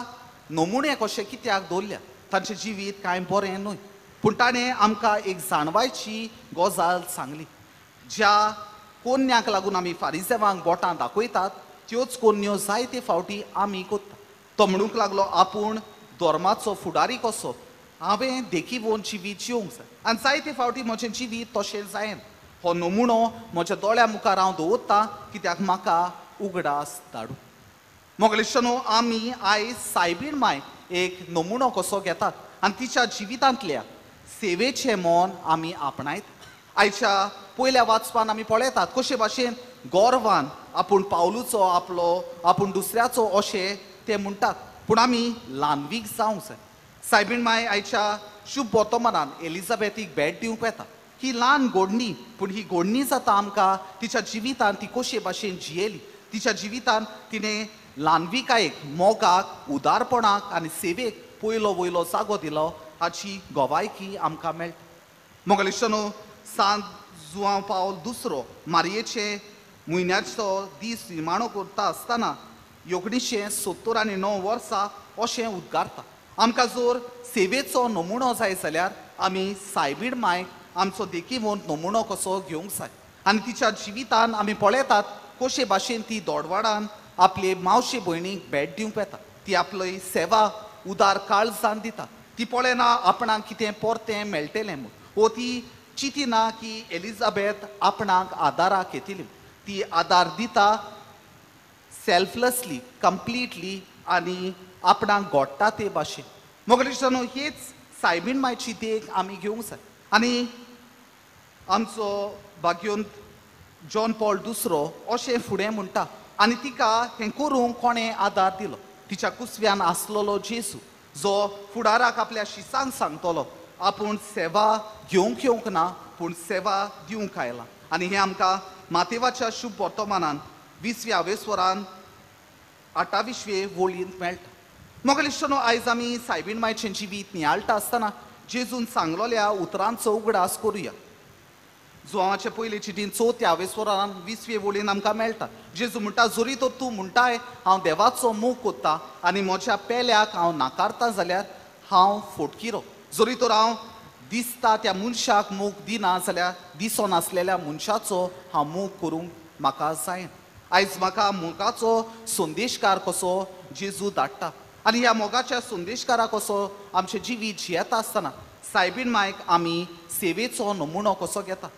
नमुने कशे कित्याक दवरल्या, तांचें जिवीत कांय बरें न्हय. पूण ताणें आमकां एक जाणवायची गजाल सांगली, ज्या कोन्याक लागून आमी फारिजेवांक बोटां दाखयतात त्योच कोन्यो जायते फावटी आमी कोत्ता. तो म्हणूंक लागलो आपूण धर्माचो फुडारी कसो हांवें देखीवोन जिवीत जिवंक जाय आनी जायते फावटी म्हजें जिवीत तशें जायना. हो नमुनो म्हज्या दोळ्या मुखार हांव दवरतां कित्याक म्हाका उगडास धाडूं. मोगलेश्वनो आमी आयज सायबीण माय एक नमुनो कसो घेतात आनी तिच्या जिवितांतल्या सेवेचें मन आमी आपणायतात. आयच्या पयल्या वाचपान आमी पळयतात कशे भाशेन गोरवान आपूण पावलूचो आपलो आपूण दुसऱ्याचो अशें ते म्हणटात, पूण आमी ल्हानवीक जावंक जाय. सायबीण माय आयच्या शुभ वर्तमानान एलिझाबेथीक भेट दिवंक येता. ही ल्हान गोडणी, पूण ही गोडणी जाता आमकां तिच्या जिवितान ती कशे भाशेन जियेली, तिच्या जिवितान तिणें ल्हानविकायेक, मोगाक, उदारपणाक आनी सेवेक पयलो वयलो जागो दिलो हाची गवायकी आमकां मेळटा. मोगलेश्वनो सांत जुआंव पावल दुसरो मारयेचे म्हयन्याचो दीस निमाणो करता आसतना 1979 वर्सा अशें उद्गारता, आमकां जर सेवेचो नमुनो जाय जाल्यार आमी सायबीण मायक आमचो देखीवंत नमुनो कसो घेवंक जाय. आनी तिच्या जिवितान आमी पळयतात कशे भाशेन ती दोडवाडान आपले मावशे भयणीक भेट दिवंक येता, ती आपली सेवा उदार काळजान दिता, ती पळयना आपणाक कितें परतें मेळटलें म्हूण, वो ती चिंतिना की एलिझाबेथ आपणाक आदाराक येतली, ती आदार दिता सेल्फलेसली, कंप्लिटली आनी आपणाक घडटा ते भाशेन. मोगलेश्वरानो हेच सायबीण मायची देख आमी घेवंक जाय. आनी आमचो भाग्योंत जॉन पॉल दुसरो अशें फुडें म्हणटा, आनी तिका हें करूंक कोणें आदार दिलो? तिच्या कुसव्यान आसलेलो जेजू, जो फुडाराक आपल्या शिसांक सांगतलो आपूण सेवा घेवंक येवंक ना पूण सेवा दिवंक आयला. आनी हें आमकां मातेवाच्या शुभ वर्तमानान 20व्या वेस्वरान 28वे वळींत मेळटा. मोगलिश्टनो, आयज आमी सायबीण मायचें जिवीत नियाळटा आसतना जेजून सांगलोल्या उतरांचो उगडास करुया. जुवाचे पयले चिटीन 4व्या वेस्वरान 20वे वळीन आमकां मेळटा. जेजू म्हणटा, जरी तर तूं म्हणटाय हांव देवाचो मोग कोत्ता आनी म्हज्या पेल्याक हांव नाकारता जाल्यार हांव फोटकिरो. जरी तर हांव दिसता त्या मनशाक मोग दिना जाल्यार दिसनासलेल्या मनशाचो हांव मोग करूंक म्हाका जायना. आयज म्हाका मोगाचो संदेशकार कसो जेजू धाडटा आनी ह्या मोगाच्या संदेशकारा कसो आमचें जिवीत जियेता आसतना सायबीण मायक आमी सेवेचो नमुनो कसो घेता.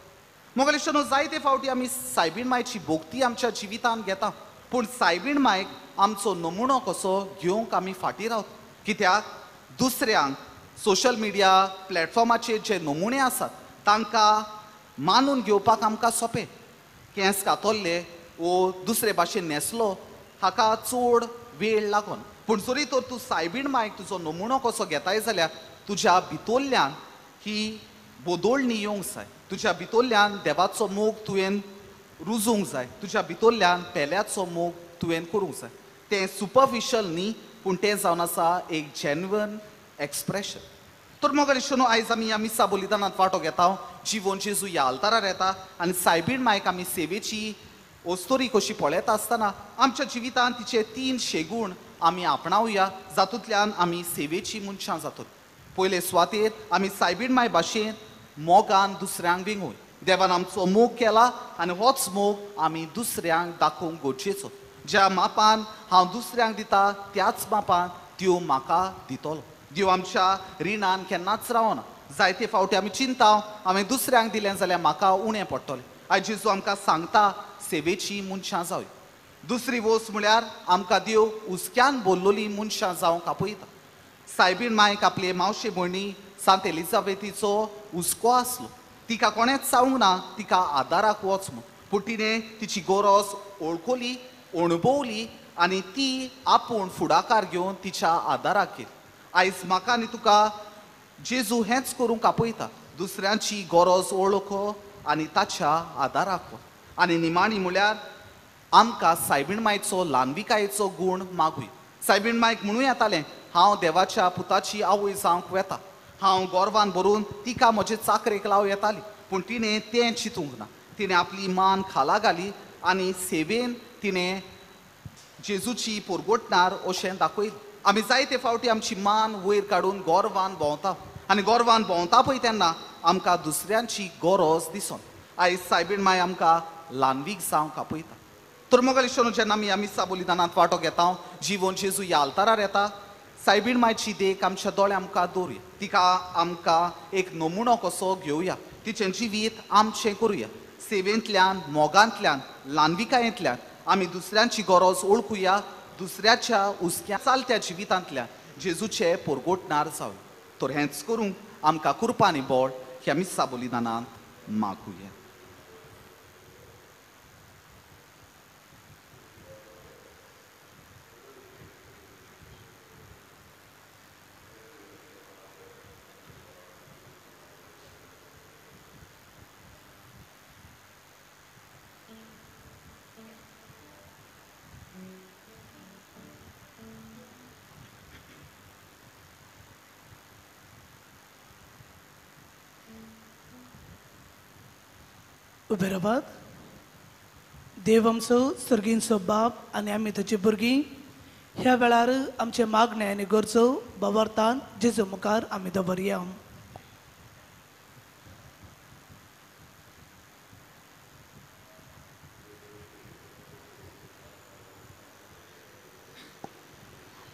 मोगलिश्टनो, जायते फावटी आमी सायबीण मायची भोक्ती आमच्या जिवितांत घेता पूण सायबीण मायक आमचो नमुनो कसो घेवंक आमी फाटीं रावता. कित्याक दुसऱ्यांक सोशल मिडिया प्लॅटफॉर्माचेर जे नमुने आसात तांकां मानून घेवपाक आमकां सोंपें. केंस कातोल्ले वो दुसरे भाशेन न्हेसलो हाका चड वेळ लागोन, पूण जरी तर तूं सायबीण मायक तुजो नमुनो कसो घेताय जाल्यार तुज्या भितरल्यान ही बदोळणी येवंक जाय. तुज्या भितरल्यान देवाचो मोग तुवें रुजूंक जाय, तुज्या भितरल्यान पेल्याचो मोग तुवें करूंक जाय. तें सुपरफिशल न्ही पूण तें जावन आसा एक जेन्युइन एक्सप्रेशन. तर मोगलिश्टनो, आयज आमी ह्या मिसा बलिदानांत वांटो घेता, जिवन जेजू ह्या आल्तारार येता आनी सायबीण मायक आमी सेवेची ओस्तोरी कशी पळयता आसतना आमच्या जिवितांत तिचे 3 शेगूण आमी आपणावया, जातूंतल्यान आमी सेवेची मनशां जातली. पयले सुवातेर आमी सायबीण माय भाशेन मोगान दुसऱ्यांक विंगोय. देवान आमचो मोग केला आनी होच मोग आमी दुसऱ्यांक दाखोवंक गरजेचो. ज्या मापान हांव दुसऱ्यांक दिता त्याच मापान देव म्हाका दितलो. देव आमच्या रिणान केन्नाच रावना. जायते फावटी आमी चिंता हांवें दुसऱ्यांक दिलें जाल्यार म्हाका उणें पडटलें. आयज जेजू आमकां सांगता सेवेची मनशां जावया. दुसरी वस्त म्हळ्यार आमकां देव हुस्क्यान बोल्लोली मनशां जावंक आपयता. सायबीण मायक आपले मावशे भयणी सांत एलिजाबेथीचो हुस्को आसलो. तिका कोणेंच सांगूंक ना तिका आदाराक वच म्हूण, पूण तिणें तिची गरज वळखली, अणभवली आनी ती आपूण फुडाकार घेवन तिच्या आदाराक गेली. आयज म्हाका आनी तुका जेजू हेंच करूंक आपयता, दुसऱ्यांची गरज वळख आनी ताच्या आदाराक वच. आनी निमाणी म्हळ्यार आमकां सायबीण मायचो ल्हानविकायेचो गूण मागूया. सायबीण मायक म्हणूं येतालें, हांव देवाच्या पुताची आवय जावंक वेता, हांव गोरवान भरून तिका म्हजे चाकरेक लावं येताली, पूण तिणें तें चिंतूंक ना. तिणें आपली मान खाला घाली आनी सेवेन तिणें जेजूची पोरगोटणार अशें दाखयलें. आमी जायते फावटी आमची मान वयर काडून गोरवान भोंवता आनी गोरवान भोंवता पळय तेन्ना आमकां दुसऱ्यांची गरज दिसोन. आयज सायबीण माय आमकां ल्हानवीक जावंक आपयता. तर मोगलिश्टनो, जेन्ना आमी ह्या मिसा बलिदानांत वांटो घेता, जिवन जेजू ह्या आल्तारार येता, सायबीण मायची देख आमच्या दोळ्या मुखार दवरुया. तिका आमकां एक नमुनो कसो घेवया, तिचें जिवीत आमचें करुया. सेवेंतल्यान, मोगांतल्यान, ल्हानविकायेंतल्यान आमी दुसऱ्यांची गरज वळखुया, दुसऱ्याच्या हुस्क्या चलत्या जिवितांतल्यान जेजूचे पोरगोटणार जावया. तर हेंच करूंक आमकां कुरपानी बळ ह्या मिसा बलिदानांत मागुया. उबे रावात. देव आमचो सर्गींचो बाप आनी आमी ताची भुरगीं ह्या वेळार आमचे मागणे आनी गरजो बावरतान जेजू मुखार आमी दवरया.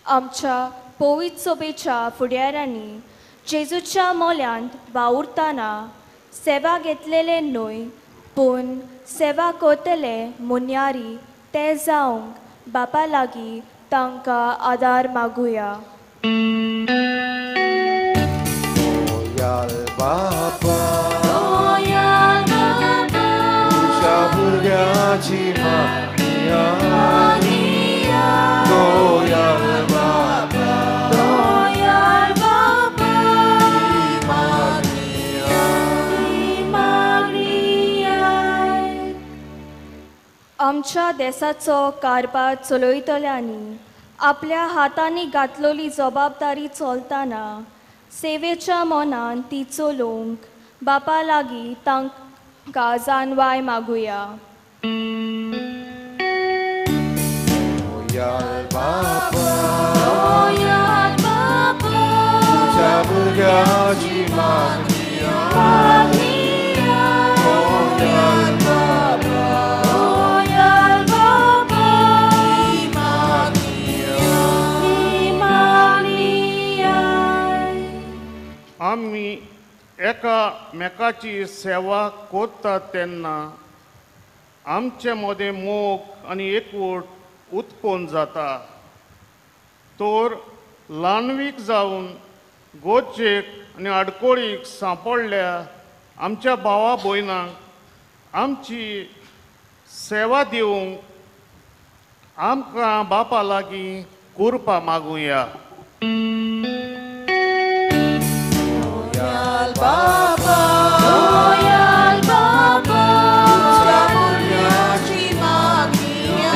आमच्या पवित्र सभेच्या फुडाऱ्यांनी जेजूच्या मोल्यांत वावुरतना सेवा घेतलेले न्हय पूण सेवा करतले मुन्यारी ते जावंक बापा लागीं तांकां आदार मागुया. दोयाल बापा, तुज्या भुरग्याची मागणी आयक. दोयाल बापा, आमच्या देसाचो कारभार चलयतल्यांनी आपल्या हातांनी घातलेली जबाबदारी चलतना सेवेच्या मनान ती चलोवंक बापा लागीं तांकां जानवाय मागुया. दोयाल बापा, तुज्या भुरग्याची मागणी आयक. दोयाल बापा, आमी एकामेकाची सेवा करतात तेन्ना आमचे मदें मोग आनी एकवट उत्पन्न जाता. तर ल्हानवीक जावन गरजेक आनी आडकोळीक सांपडल्या आमच्या भावा भयणांक आमची सेवा दिवंक आमकां बापा लागीं कृपा मागुया. दोयाल बापा, दोयाल बापा, तुज्या भुरग्याची मागणी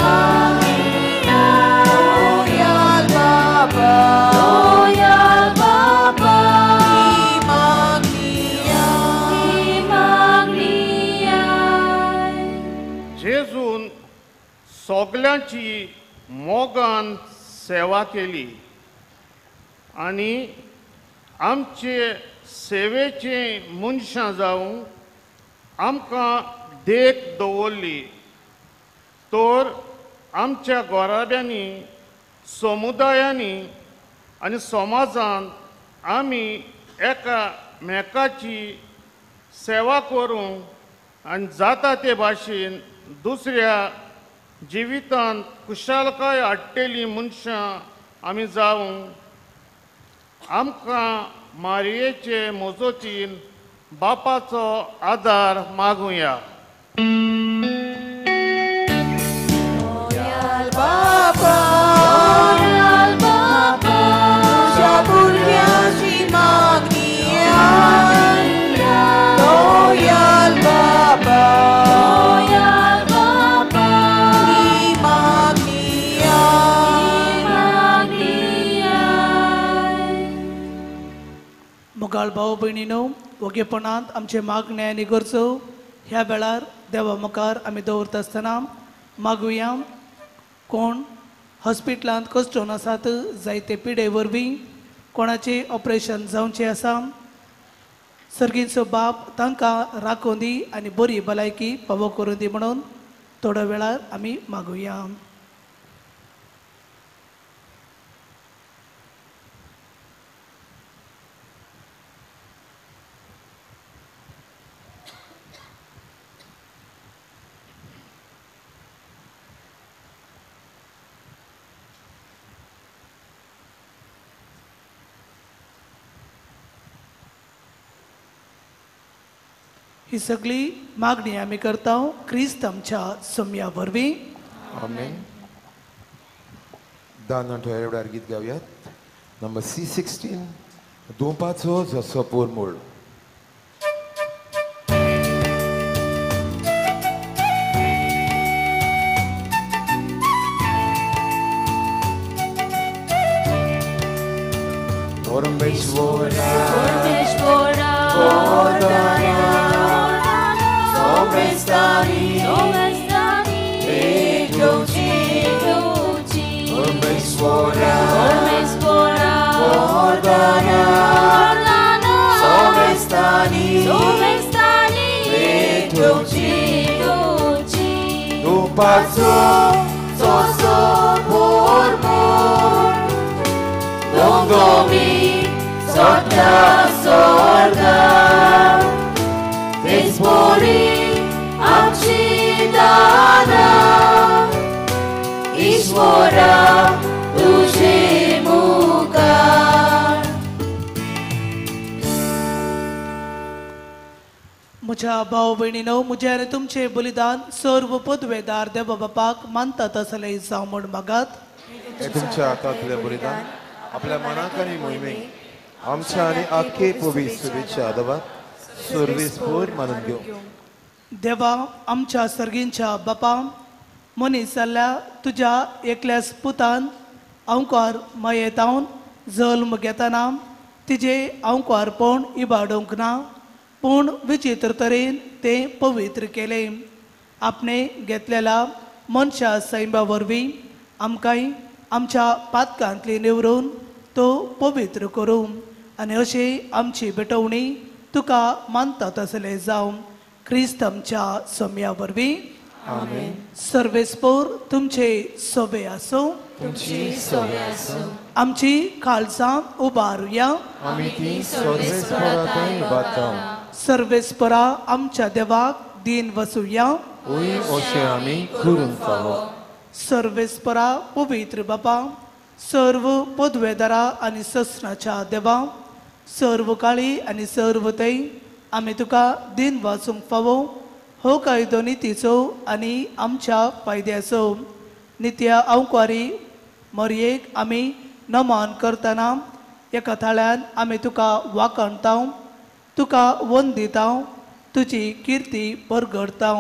आयक. दोयाल बापा, दोयाल बापा, ही मागणी आयक, ही मागणी आयक. जेजून सगल्यांची मोगान सेवा केली आनी आमचे सेवेचे मनशां जावं आमकां देख दवरली. तर आमच्या गोराब्यांनी, समुदायांनी आनी समाजांत आमी एकामेकाची सेवा करूंक आनी जाता ते भाशेन दुसऱ्या जिवितांत खुशालकाय हाडटेलीं मनशां आमी जावं आमकां मारयेचे मजतीन बापाचो आदार मागुया. दोयाल बापा, दोयाल बापा, तुज्या भुरग्याची मागणी आयक. दोयाल बापा, दोयाल बापा, ही मागणी आयक, मागणी आयक. मोगाळ भाव भयणीनो, वोगेपणांत आमचे मागणे आनी गरजो ह्या वेळार देवा मुखार आमी दवरता आसतना मागुया. कोण हॉस्पिटलांत कश्टोन आसात जायते पिडे वरवीं, कोणाचें ऑपरेशन जावचें आसा, सर्गीचो बाप तांकां राखून दी आनी बरी भलायकी पावो करून दी म्हणून थोड्या वेळार आमी मागुया. ही सगळी मागणी आमी करता क्रिस्त आमच्या सोम्या वरवीं. आमेन. दान एवढ्यार गीत गावयात. नंबर C16, दुपाचो जसो पोरमूळ. परमेश्वरा, परमेश्वरा, वरदाना, Somestani, somestani, भेटोची, भेटोची, परमेश्वरा, परमेश्वरा, वरदाना, वरदाना, somestani, somestani, भेटोची, भेटोची, दुपाचो जसो पोरमूळ, दोंगोमी सद्या सोर्गा, तेचपरी आमची दाना, ईश्वरा तुझे मुखार. म्हज्या भाव भयणीनो, म्हजें आनी तुमचें बलिदान सर्व पदवेदार देवा बापाक मानता तसलें जावं म्हूण मागात. तुमच्या हातांतलें बलिदान आपल्या मनाक आनी मोहिमेक आमच्या आनी आख्खे पवित्र शुभेच्छा आदवात सर्वेस्पोर मानून घेवं. देवा आमच्या सर्गींच्या बापा, मनीस जाल्ल्या तुज्या एकल्याच पुतान अंकार मयेतावन जल्म घेतना तिजे अंकारपण इबाडूंक ना, पूण विचित्र तरेन तें पवित्र केलें. आपणे घेतलेल्या मनशा सैमा वरवीं आमकांय आमच्या पातकांतली निवरून तो पवित्र करूं आनी अशी आमची भेटवणी तुका मानता तसलें जावं क्रिस्त आमच्या सोम्या वरवीं. आमेन. सर्वेस्पोर तुमचे सोबे आसूं. तुमची सोबे आसूं. आमची काळजां उबारुया. आमी ती सर्वेस्पोरा थंय उबारता. सर्वेस्पोरा आमच्या देवाक दीन वसुया. ओय अशें आमी करूंक फावो. सर्वेस्परा पवित्र बापा, सर्व पदवेदारा आनी ससनाच्या देवा, सर्व काळी आनी सर्व थंय आमी तुका दीन वाचूंक फावो. हो कायदो नितीचो आनी आमच्या फायद्याचो. नित्या अंकवारी मरयेक आमी नमन करतना एका थाळ्यान आमी तुका वाखणता, तुका वंदिता, तुजी किर्ती परगडता.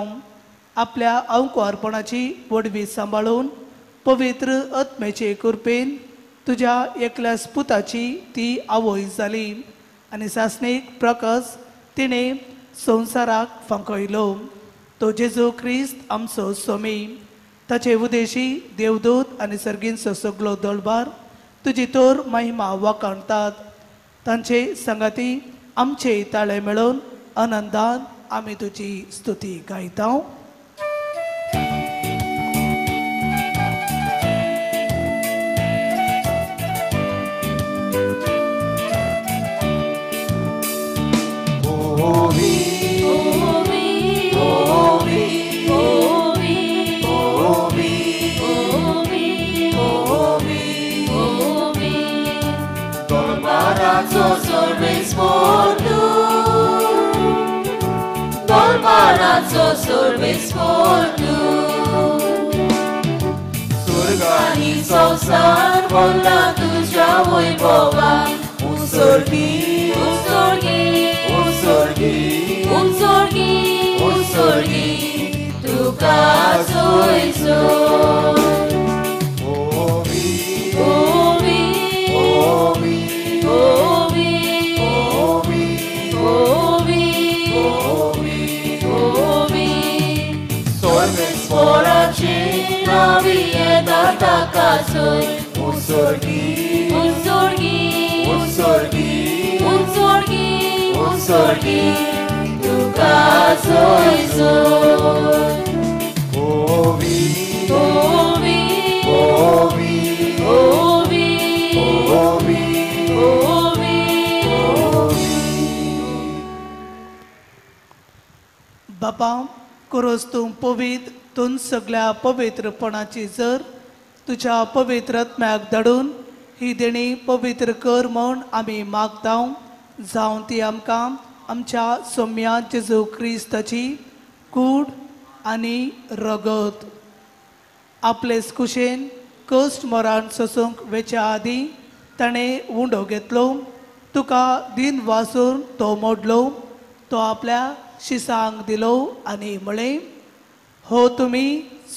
आपल्या अंकवारपणाची वडवी सांबाळून पवित्र आत्म्याचे कृपेन तुज्या एकल्याच पुताची ती आवय जाली आनी सासणीक प्रकाश तिणें संवसाराक फांकयलो. तो जेजू क्रिस्त आमचो स्वामी. ताचे उदेशी देवदूत आनी सर्गींचो सगलो दळबार तुजी तोर महिमा वाखाणतात. तांचे सांगाती आमचे ताळे मेळोवन आनंदान आमी तुजी स्तुती गायता. स्वर्गानी संवसार भरला तुज्या वैभवान. उत्सर्गी उत्सर्गी उत्सर्गी उत्सर्गी उत्सर्गी तुका सोयसो. ओवी ओवी ओवी ओवी ओवी ओवी ओवी ओवी सर्वेस्पोराची नावी येता ताका सोय. उत्सर्गी उत्सर्गी उत्सर्गी उत्सर्गी उत्सर्गी तुका सोयसो. ओवी ओवी ओवी ओवी ओवी ओवी ओवी. बापा, कोरोस तूं पवित्र, तूं सगळ्या पवित्रपणाची जर तुज्या पवित्र आत्म्याक धाडून ही देणी पवित्र कर म्हूण आमी मागता. जावं ती आमकां आमच्या सोम्या जेजू क्रिस्ताची कूड आनी रगत. आपलेच कुशेन कश्ट मरण सोसूंक वेच्या आदीं ताणें उंडो घेतलो, तुका दीन वासून तो मोडलो, तो आपल्या शिसांक दिलो आनी म्हळें, हो तुमी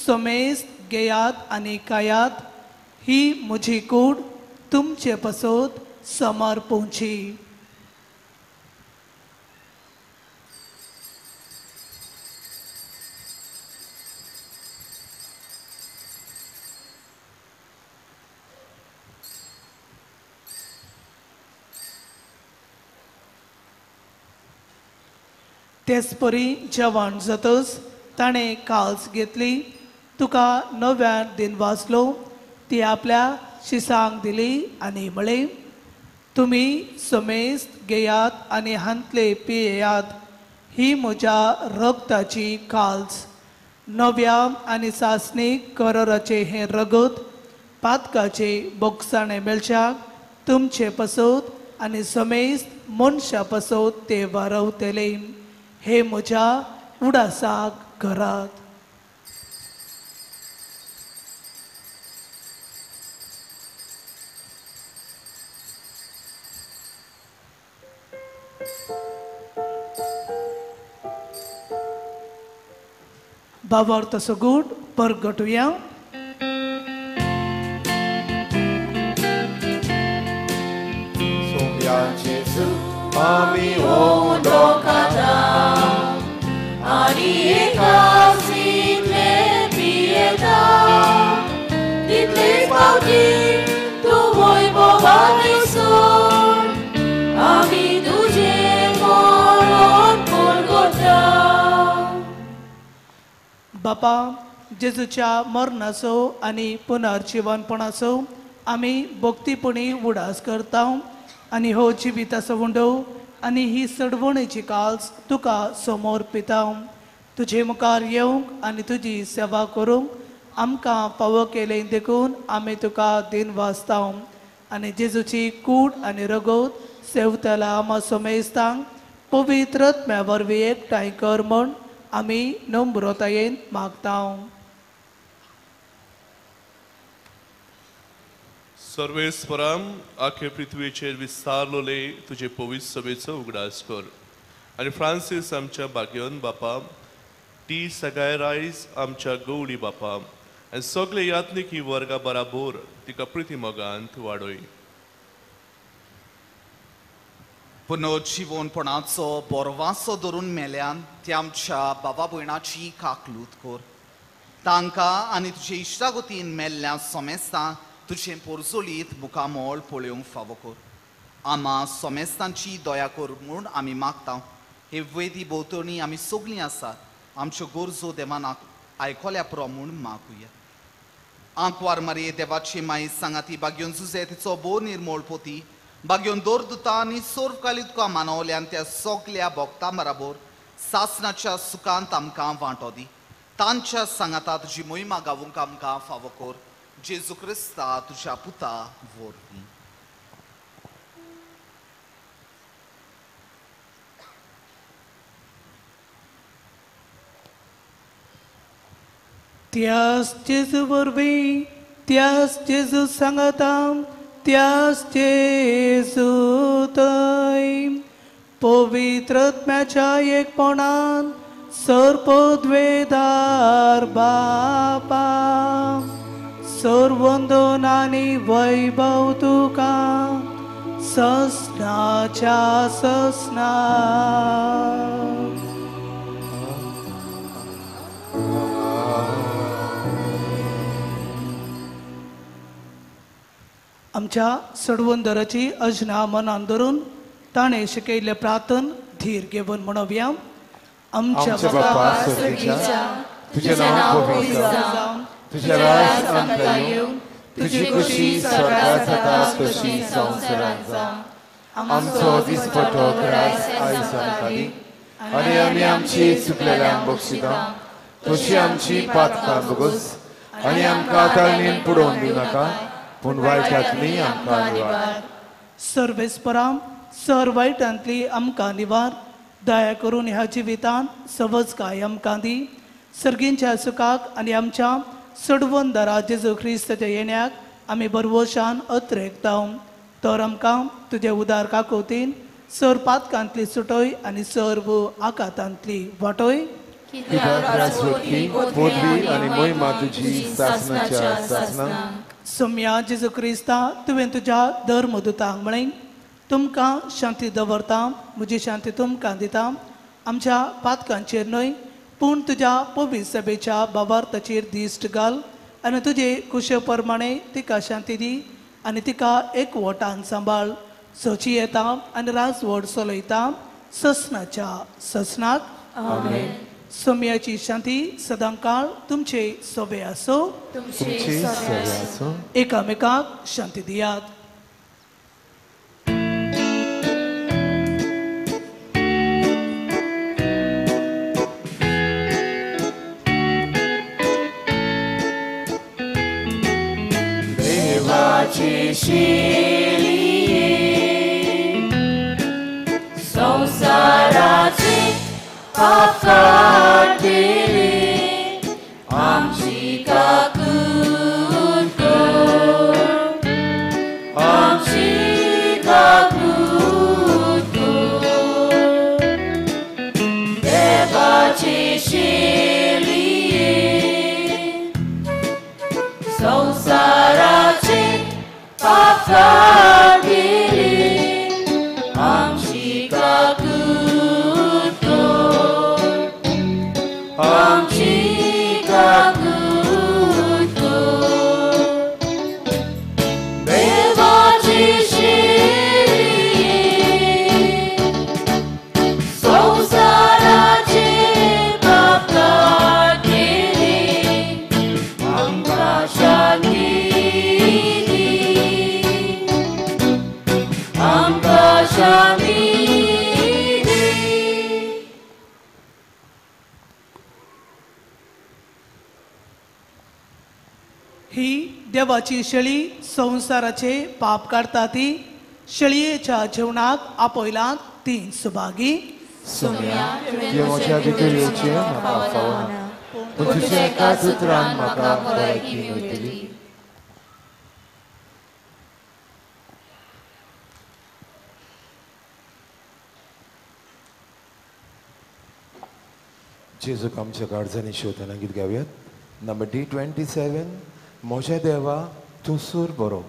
समेस्त घेयात आनी खायात, ही म्हजी कूड तुमचे पासत समर्पुची. तेच परी जेवण जातच ताणें काल्स घेतली, तुका नव्यान दिन वाचलो, ती आपल्या शिसांक दिली आनी म्हळें, तुमी समेस्त घेयात आनी हांतले पियेयात, ही म्हज्या रगताची काल्स, नव्या आनी सासणीक कराराचें हें रगत पातकाचे बोगसाणें मेळच्याक तुमचे पासत आनी समेस्त मनशा पासत ते वारवतले. हे म्हज्या उडासाक करात. बाबार तसो गूट परगटुया. सोम्या जेजू आमी उदो खाता आनी एकासींतले पियेता तितलेच फावटी तूं वैभवान सोड आमी तुजें मरण परगटा. बापा जेजूच्या मरणाचो आनी पुनर्जिवनपणाचो आमी भक्तीपणी उडास करता आनी हो जिविताचो उंडो आनी ही सडवणेची काल्स तुका समोर पिता. तुजे मुखार येवंक आनी तुजी सेवा करूंक आमकां फावो केलें देखून आमी तुका दिन वाचता आनी जेजूची कूड आनी रगत सेवतला आमा समेस्तांक पवित्र आत्म्या वरवीं एकठांय कर म्हूण आमी नम्रतायेन मागता. सर्वेस्पराम आखे पृथ्वीचेर विस्तारलोले तुजे पवित्र सभेचो उगडास कर आनी फ्रांसीस आमच्या भाग्यवन बापा, टी सगाय रायस आमच्या गवळी बापा आनी सगळे यात्निकी वर्गा बराबर तिका प्रिती मोगांत वाडय. पुनर्जिवनपणाचो बोरवासो धरून मेल्यान ते आमच्या बाबा भयणाची काकलूत कर. तांकां आनी तुजे इश्टागतीन मेल्ल्या सोमेस्तां तुजें पोरजोलीत मुखामोळ पळोवंक फावो कर. आमा सोमेस्तांची दया कर म्हूण आमी मागता. हे वेदी भोंवतणी आमी सगळीं आसात. आमच्यो गरजो देवान आयकल्या पुरो म्हूण मागुया. आंकवार मारये देवाची माई सांगाती बागयोन जुजे तिचो भोव निर्मोळ पोती बागयोन दोर दुता आनी सोर्व तुका मानवल्यान त्या सगल्या भोगता बराबर सासनाच्या सुखांत आमकां वांटो दी. तांच्या सांगाता तुजी मोहिमा गावूंक आमकां फावो कर. जेजू क्रिस्ता तुज्या पुता वरवीं. त्यास जेजू वरवीं, त्यास जेजू सांगाता, त्यास जेजू थंय पवित्र आत्म्याच्या एकपणान सर्वद्वेदार बापा सर्वंदन आनी वैभव तुका ससनाच्या ससना. आमच्या सडवंदराची अजना मनान धरून ताणें शिकयल्लें प्रार्थन धीर घेवन म्हणोवया. आमच्या बापा स्वर्गीच्या, तुजें नांव पवित्र जावं, तुजें राज आमकां येवं, तुजी खुशी स्वर्गांत जाता तशी संवसारांत जावं. आमचो दिसपटो ग्रास आयज आमकां दी आनी आमी आमची चुकलेल्यांक बक्षिता तशी आमची पातकां भोगोस आनी आमकां ताळमेन पुडोवन दिवं नाका पूण वायटांतली आमकां निवार. सर्वेस्पराम सर वायटांतली आमकां निवार. दया करून ह्या जिवितांत सवजकाय आमकां दी. सर्गींच्या सुखाक आनी आमच्या सडवंदरा जेजू क्रिस्ताच्या येण्याक आमी बरवशान अत्रेकता. तर आमकां तुजे उदार काकोतीन सर पातकांतली सुटय आनी सर्व आकातांतली वाटय. सोम्या जेजू क्रिस्ता, तुवें तुज्या धर्मदुतांक म्हळें, तुमकां शांती दवरता, म्हजी शांती तुमकां दिता. आमच्या पातकांचेर न्हय पूण तुज्या पवित्र सभेच्या बाबार्थाचेर दिश्ट घाल आनी तुजे कुशे प्रमाणे तिका शांती दी आनी तिका एकवटान सांबाळ. सोची येता आनी राजवट चलयता ससनाच्या ससनाक. आमेन. सोम्याची शांती सदांकाळ तुमचे सोबे आसो. तुमचे सोबे आसो. एकामेकाक शांती दियात. देवाची शिली संसाराची पाप काडटले आमची काकूट कर आमची काकूट कर देवाचे शेळये संवसाराचे पाप काडटले आमची काकूट कर आमची काकूट कर देवाचे शेळये संवसाराचे पाप काडटले आमकां शांती दी आमकां शांती दी. ही देवाची शेळी संवसाराचे पाप काडटा ती शेळयेच्या जेवणाक आपयलां ती सुभागी. सोम्या, तुवें म्हज्या भितर येवचें म्हाका फावना, पूण तुज्या एकाच उतरान म्हाका भलायकी मेळटली. जेजूक आमच्या काळजांनी शोधना गीत गावयात. नंबर D27, म्हज्या देवा तूं सूर बरो.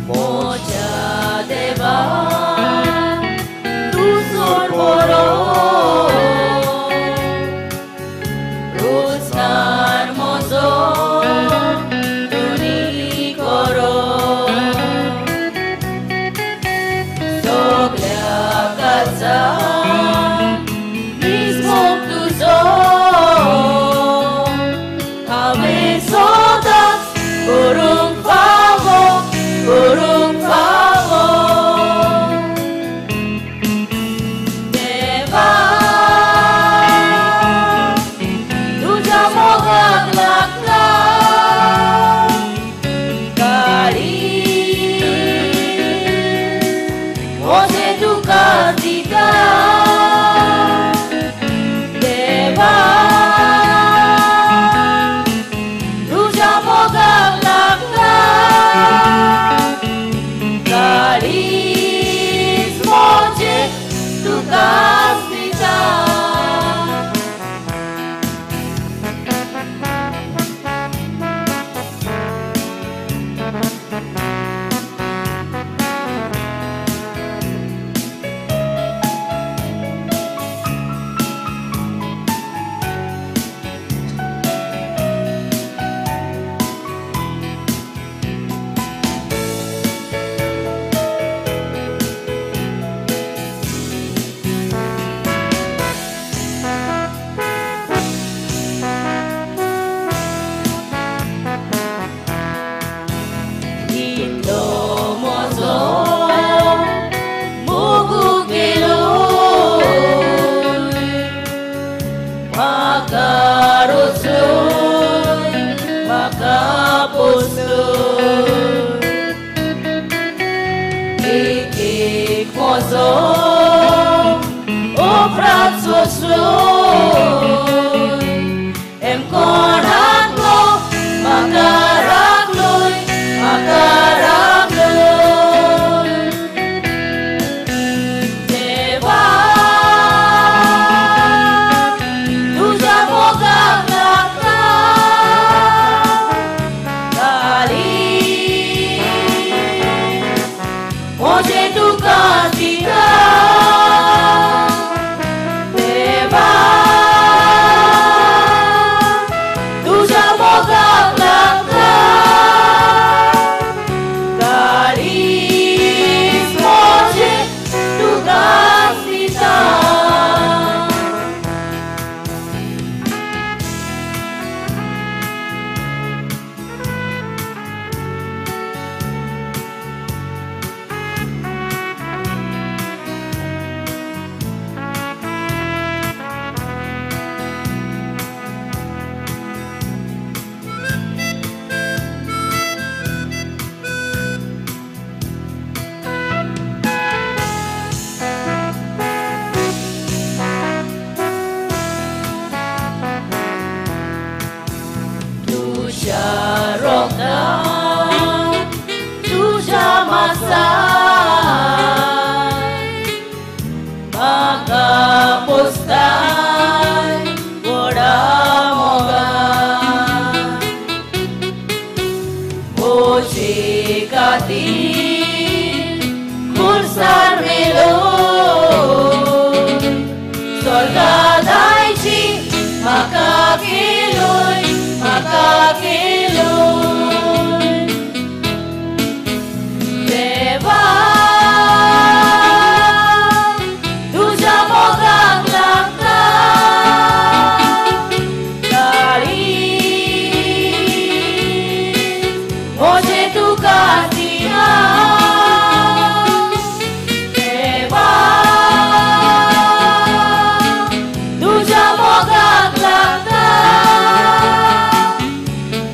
म्हज्या देवा तूं चड बरो रोजगार म्हजो धनी करो सगल्या काळजान निजमोग तुजो हांवें सदांच करूंक फावो करूंक फावो देवा तुज्या मोगाक लागता काळीज म्हजें तुका दिता देवा तुज्या मोगाक लागता काळीज म्हजें तुकाच दिता. इतलो म्हजो मोगू केलो म्हाका रोचलोय म्हाका पोसलोय एक एक म्हजो उपरांत सोंसलोय एम कोणाकलो म्हाका राखलोय म्हाका राखलोय देवा तुज्या मोगाक लागता काळीज म्हजें तुका दिता. तुझ्या रोगतान तुझ्या मासान म्हाका पोसताय व्हडा मोगान म्हजे खातीर खुर्सार मेलो स्वर्गा जायची म्हाका केलोय म्हाका केलोय देवा तुझ्या मोगाक लागता काळीज म्हजें तुका दिना देवा तुझ्या मोगाक लागता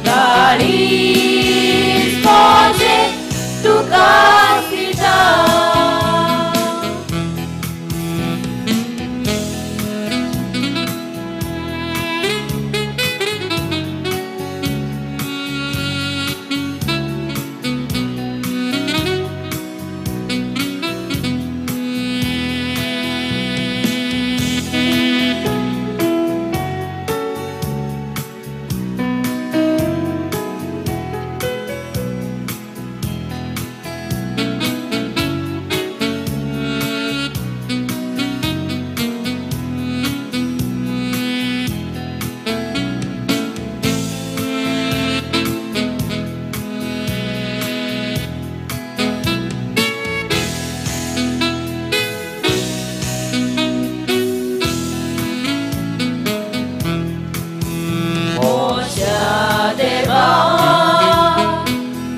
काळीज म्हजें तुका दिता. म्हज्या देवा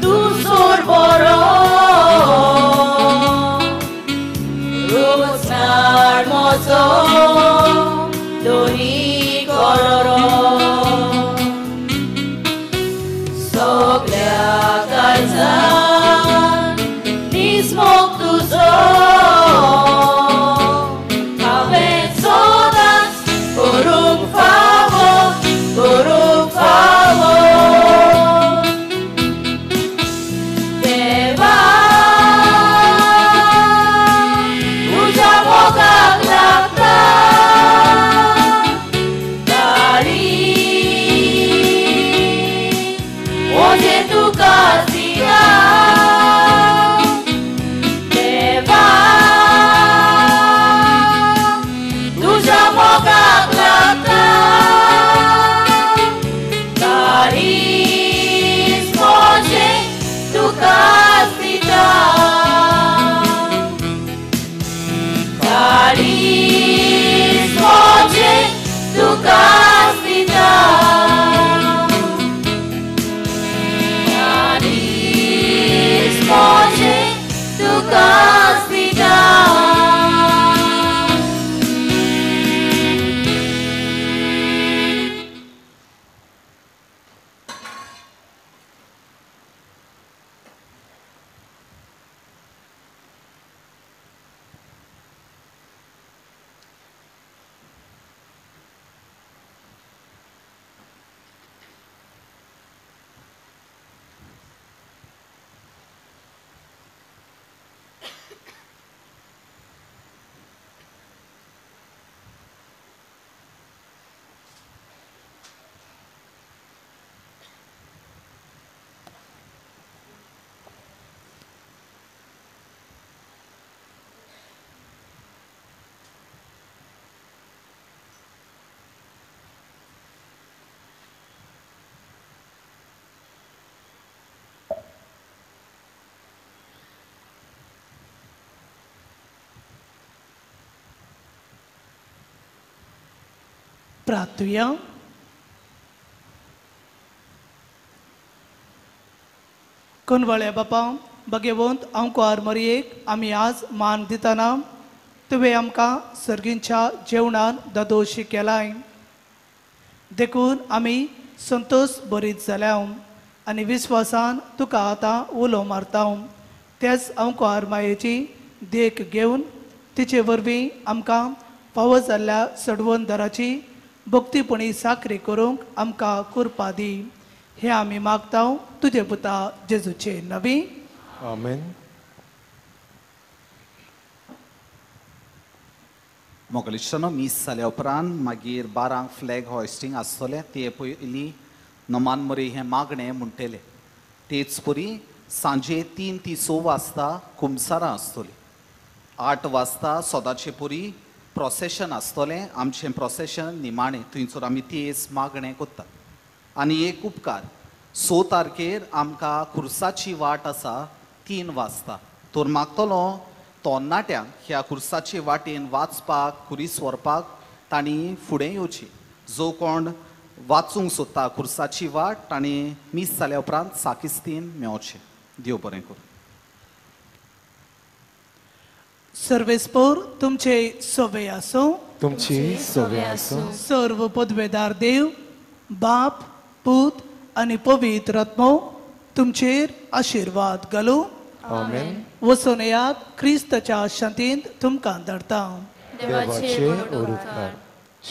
तूं सोड बरो रोजनार म्हजो दोनी करो सगल्या काळजान निस्मोग तुजो हांवें सदांच करूंक फावो करूंक फावो देवा तुझ्या मोगाक लागता काळीज म्हजें तुका दिना देवा तुझ्या मोगाक लागता काळीज म्हजें तुका दिता काळीज म्हजें तुका दिता काळीज म्हजें तुका दिता. प्रार्थुया. कोनवाळ्या बापा भगवंत आंकवार मरयेक आमी आज मान दितना तुवें आमकां सर्गींच्या जेवणान दादोशी केलाय देखून आमी संतोश बरीत जाल्या आनी विस्वासान तुका आतां उलो मारता. त्याच आंकवार मायेची देख घेवन तिचे वरवीं आमकां फावो जाल्ल्या सडवंदराची भक्तीपणी साकरी करूंक आमकां कृपा दी. हे आमी मागता तुजे पुता जेजूचे नवी. आमेन. मोगलिश्टानो मीस जाल्या उपरांत मागीर 12 फ्लॅग हॉयस्टींग आसतलें. ते पयलीं नमान मरी हें मागणें म्हणटलें. तेच परी सांजे 3 ते 6 वाजता कुमसारां आसतलीं. 8 वाजता सदांचे परी प्रोसेशन आसतलें. आमचें प्रोसेशन निमाणें थंयसर आमी तेच मागणें करतात. आनी एक उपकार 6 तारखेर आमकां खुर्साची वाट आसा 3 वाजता. तर मागतलो तरणाट्यांक ह्या खुर्साचे वाटेन वाचपाक खुरीस व्हरपाक तांणी फुडें येवची. जो कोण वाचूंक सोदता खुर्साची वाट तांणी मीस जाल्या उपरांत साकिस्तीन मेवचें. देव बरें करूं. सर्वेस्पोर तुमचे सोवे आसूं. तुमची सोवे आसूं. सर्व पदवेदार देव बाप पूत आनी पवित्र आत्मो तुमचेर आशिर्वाद घालूं. आमेन. वचून येयात क्रिस्ताच्या शांतींत तुमकां धाडटा. देवाचे उपकार.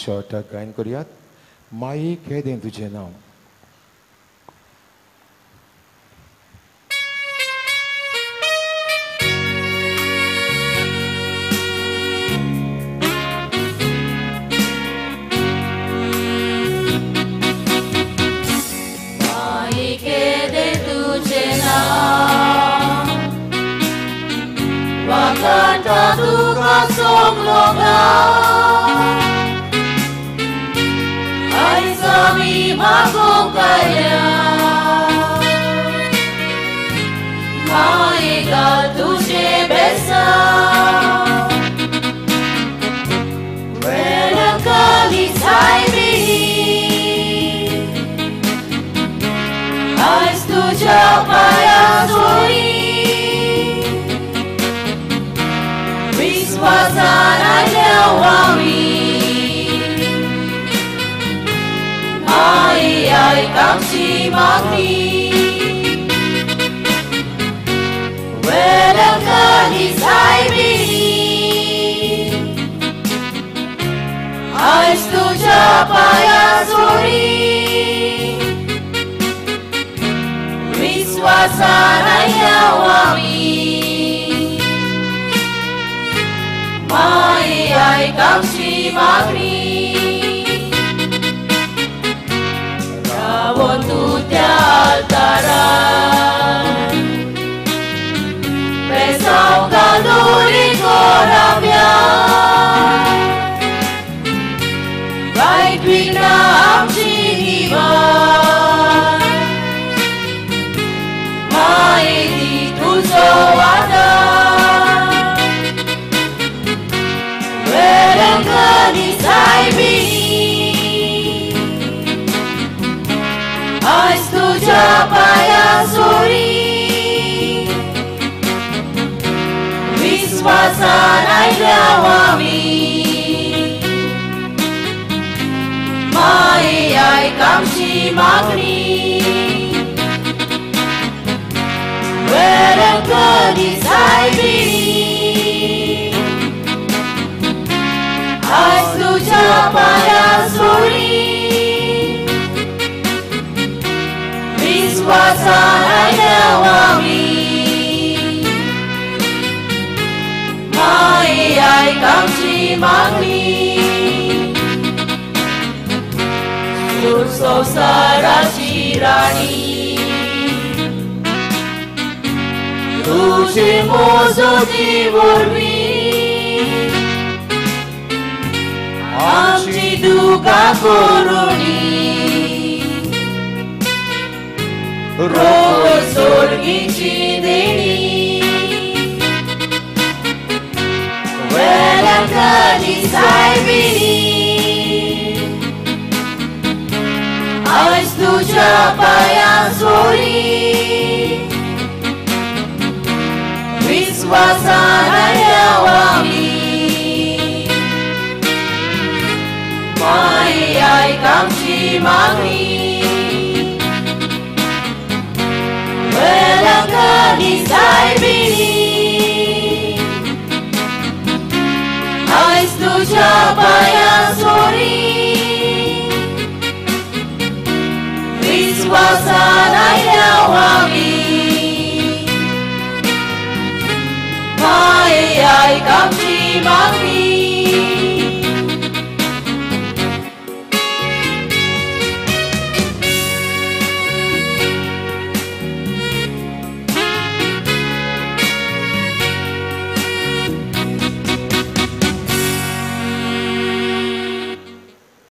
शॉर्टाक गायन करुयात. माई केदें तुजें नांव. माई केदें तुजें नांव वाखाणटा तुका सगलो गांव. आयज आमी मागूंक आयल्या माये घाल तुजें बेसांव. वेलंकाली सायबिणी आयज तुज्या पांयां जोडी विस्वासान आयल्या आमी. माई आयक आमची मागणी वेलंकाली सायबिणी आयज तुज्या पांयां जोडी विस्वासान आयल्या आमी. माई आयक आमची मागणी रावोन तूं त्या आल्तारार बेसांव घालून कोर आम्यार. वायट विघ्नां आमची निवार माये दी तुजो आदार. वेलंकाली सायबिणी आयज तुज्या पांयां जोडी विस्वासान आयल्या आमी. माये आयक आमची मागणी वेलंकाली सायबिणी आयज तुज्या पांयां जोडी विस्वासान आयल्या आमी. माये आयक आमची मागणी सूर संवसाराची राणी तुजे मोजोती वरवीं आमची दुकां करुणी रोज सोर्गीची देणी. वेलंकाली सायबिणी आयज तुज्या पांयां जोडी विस्वासान आयल्या आमी. माये आयक आमची मागणी वेलंकाली सायबिणी आयज तुज्या पांयां जोडी विस्वासान मागणी.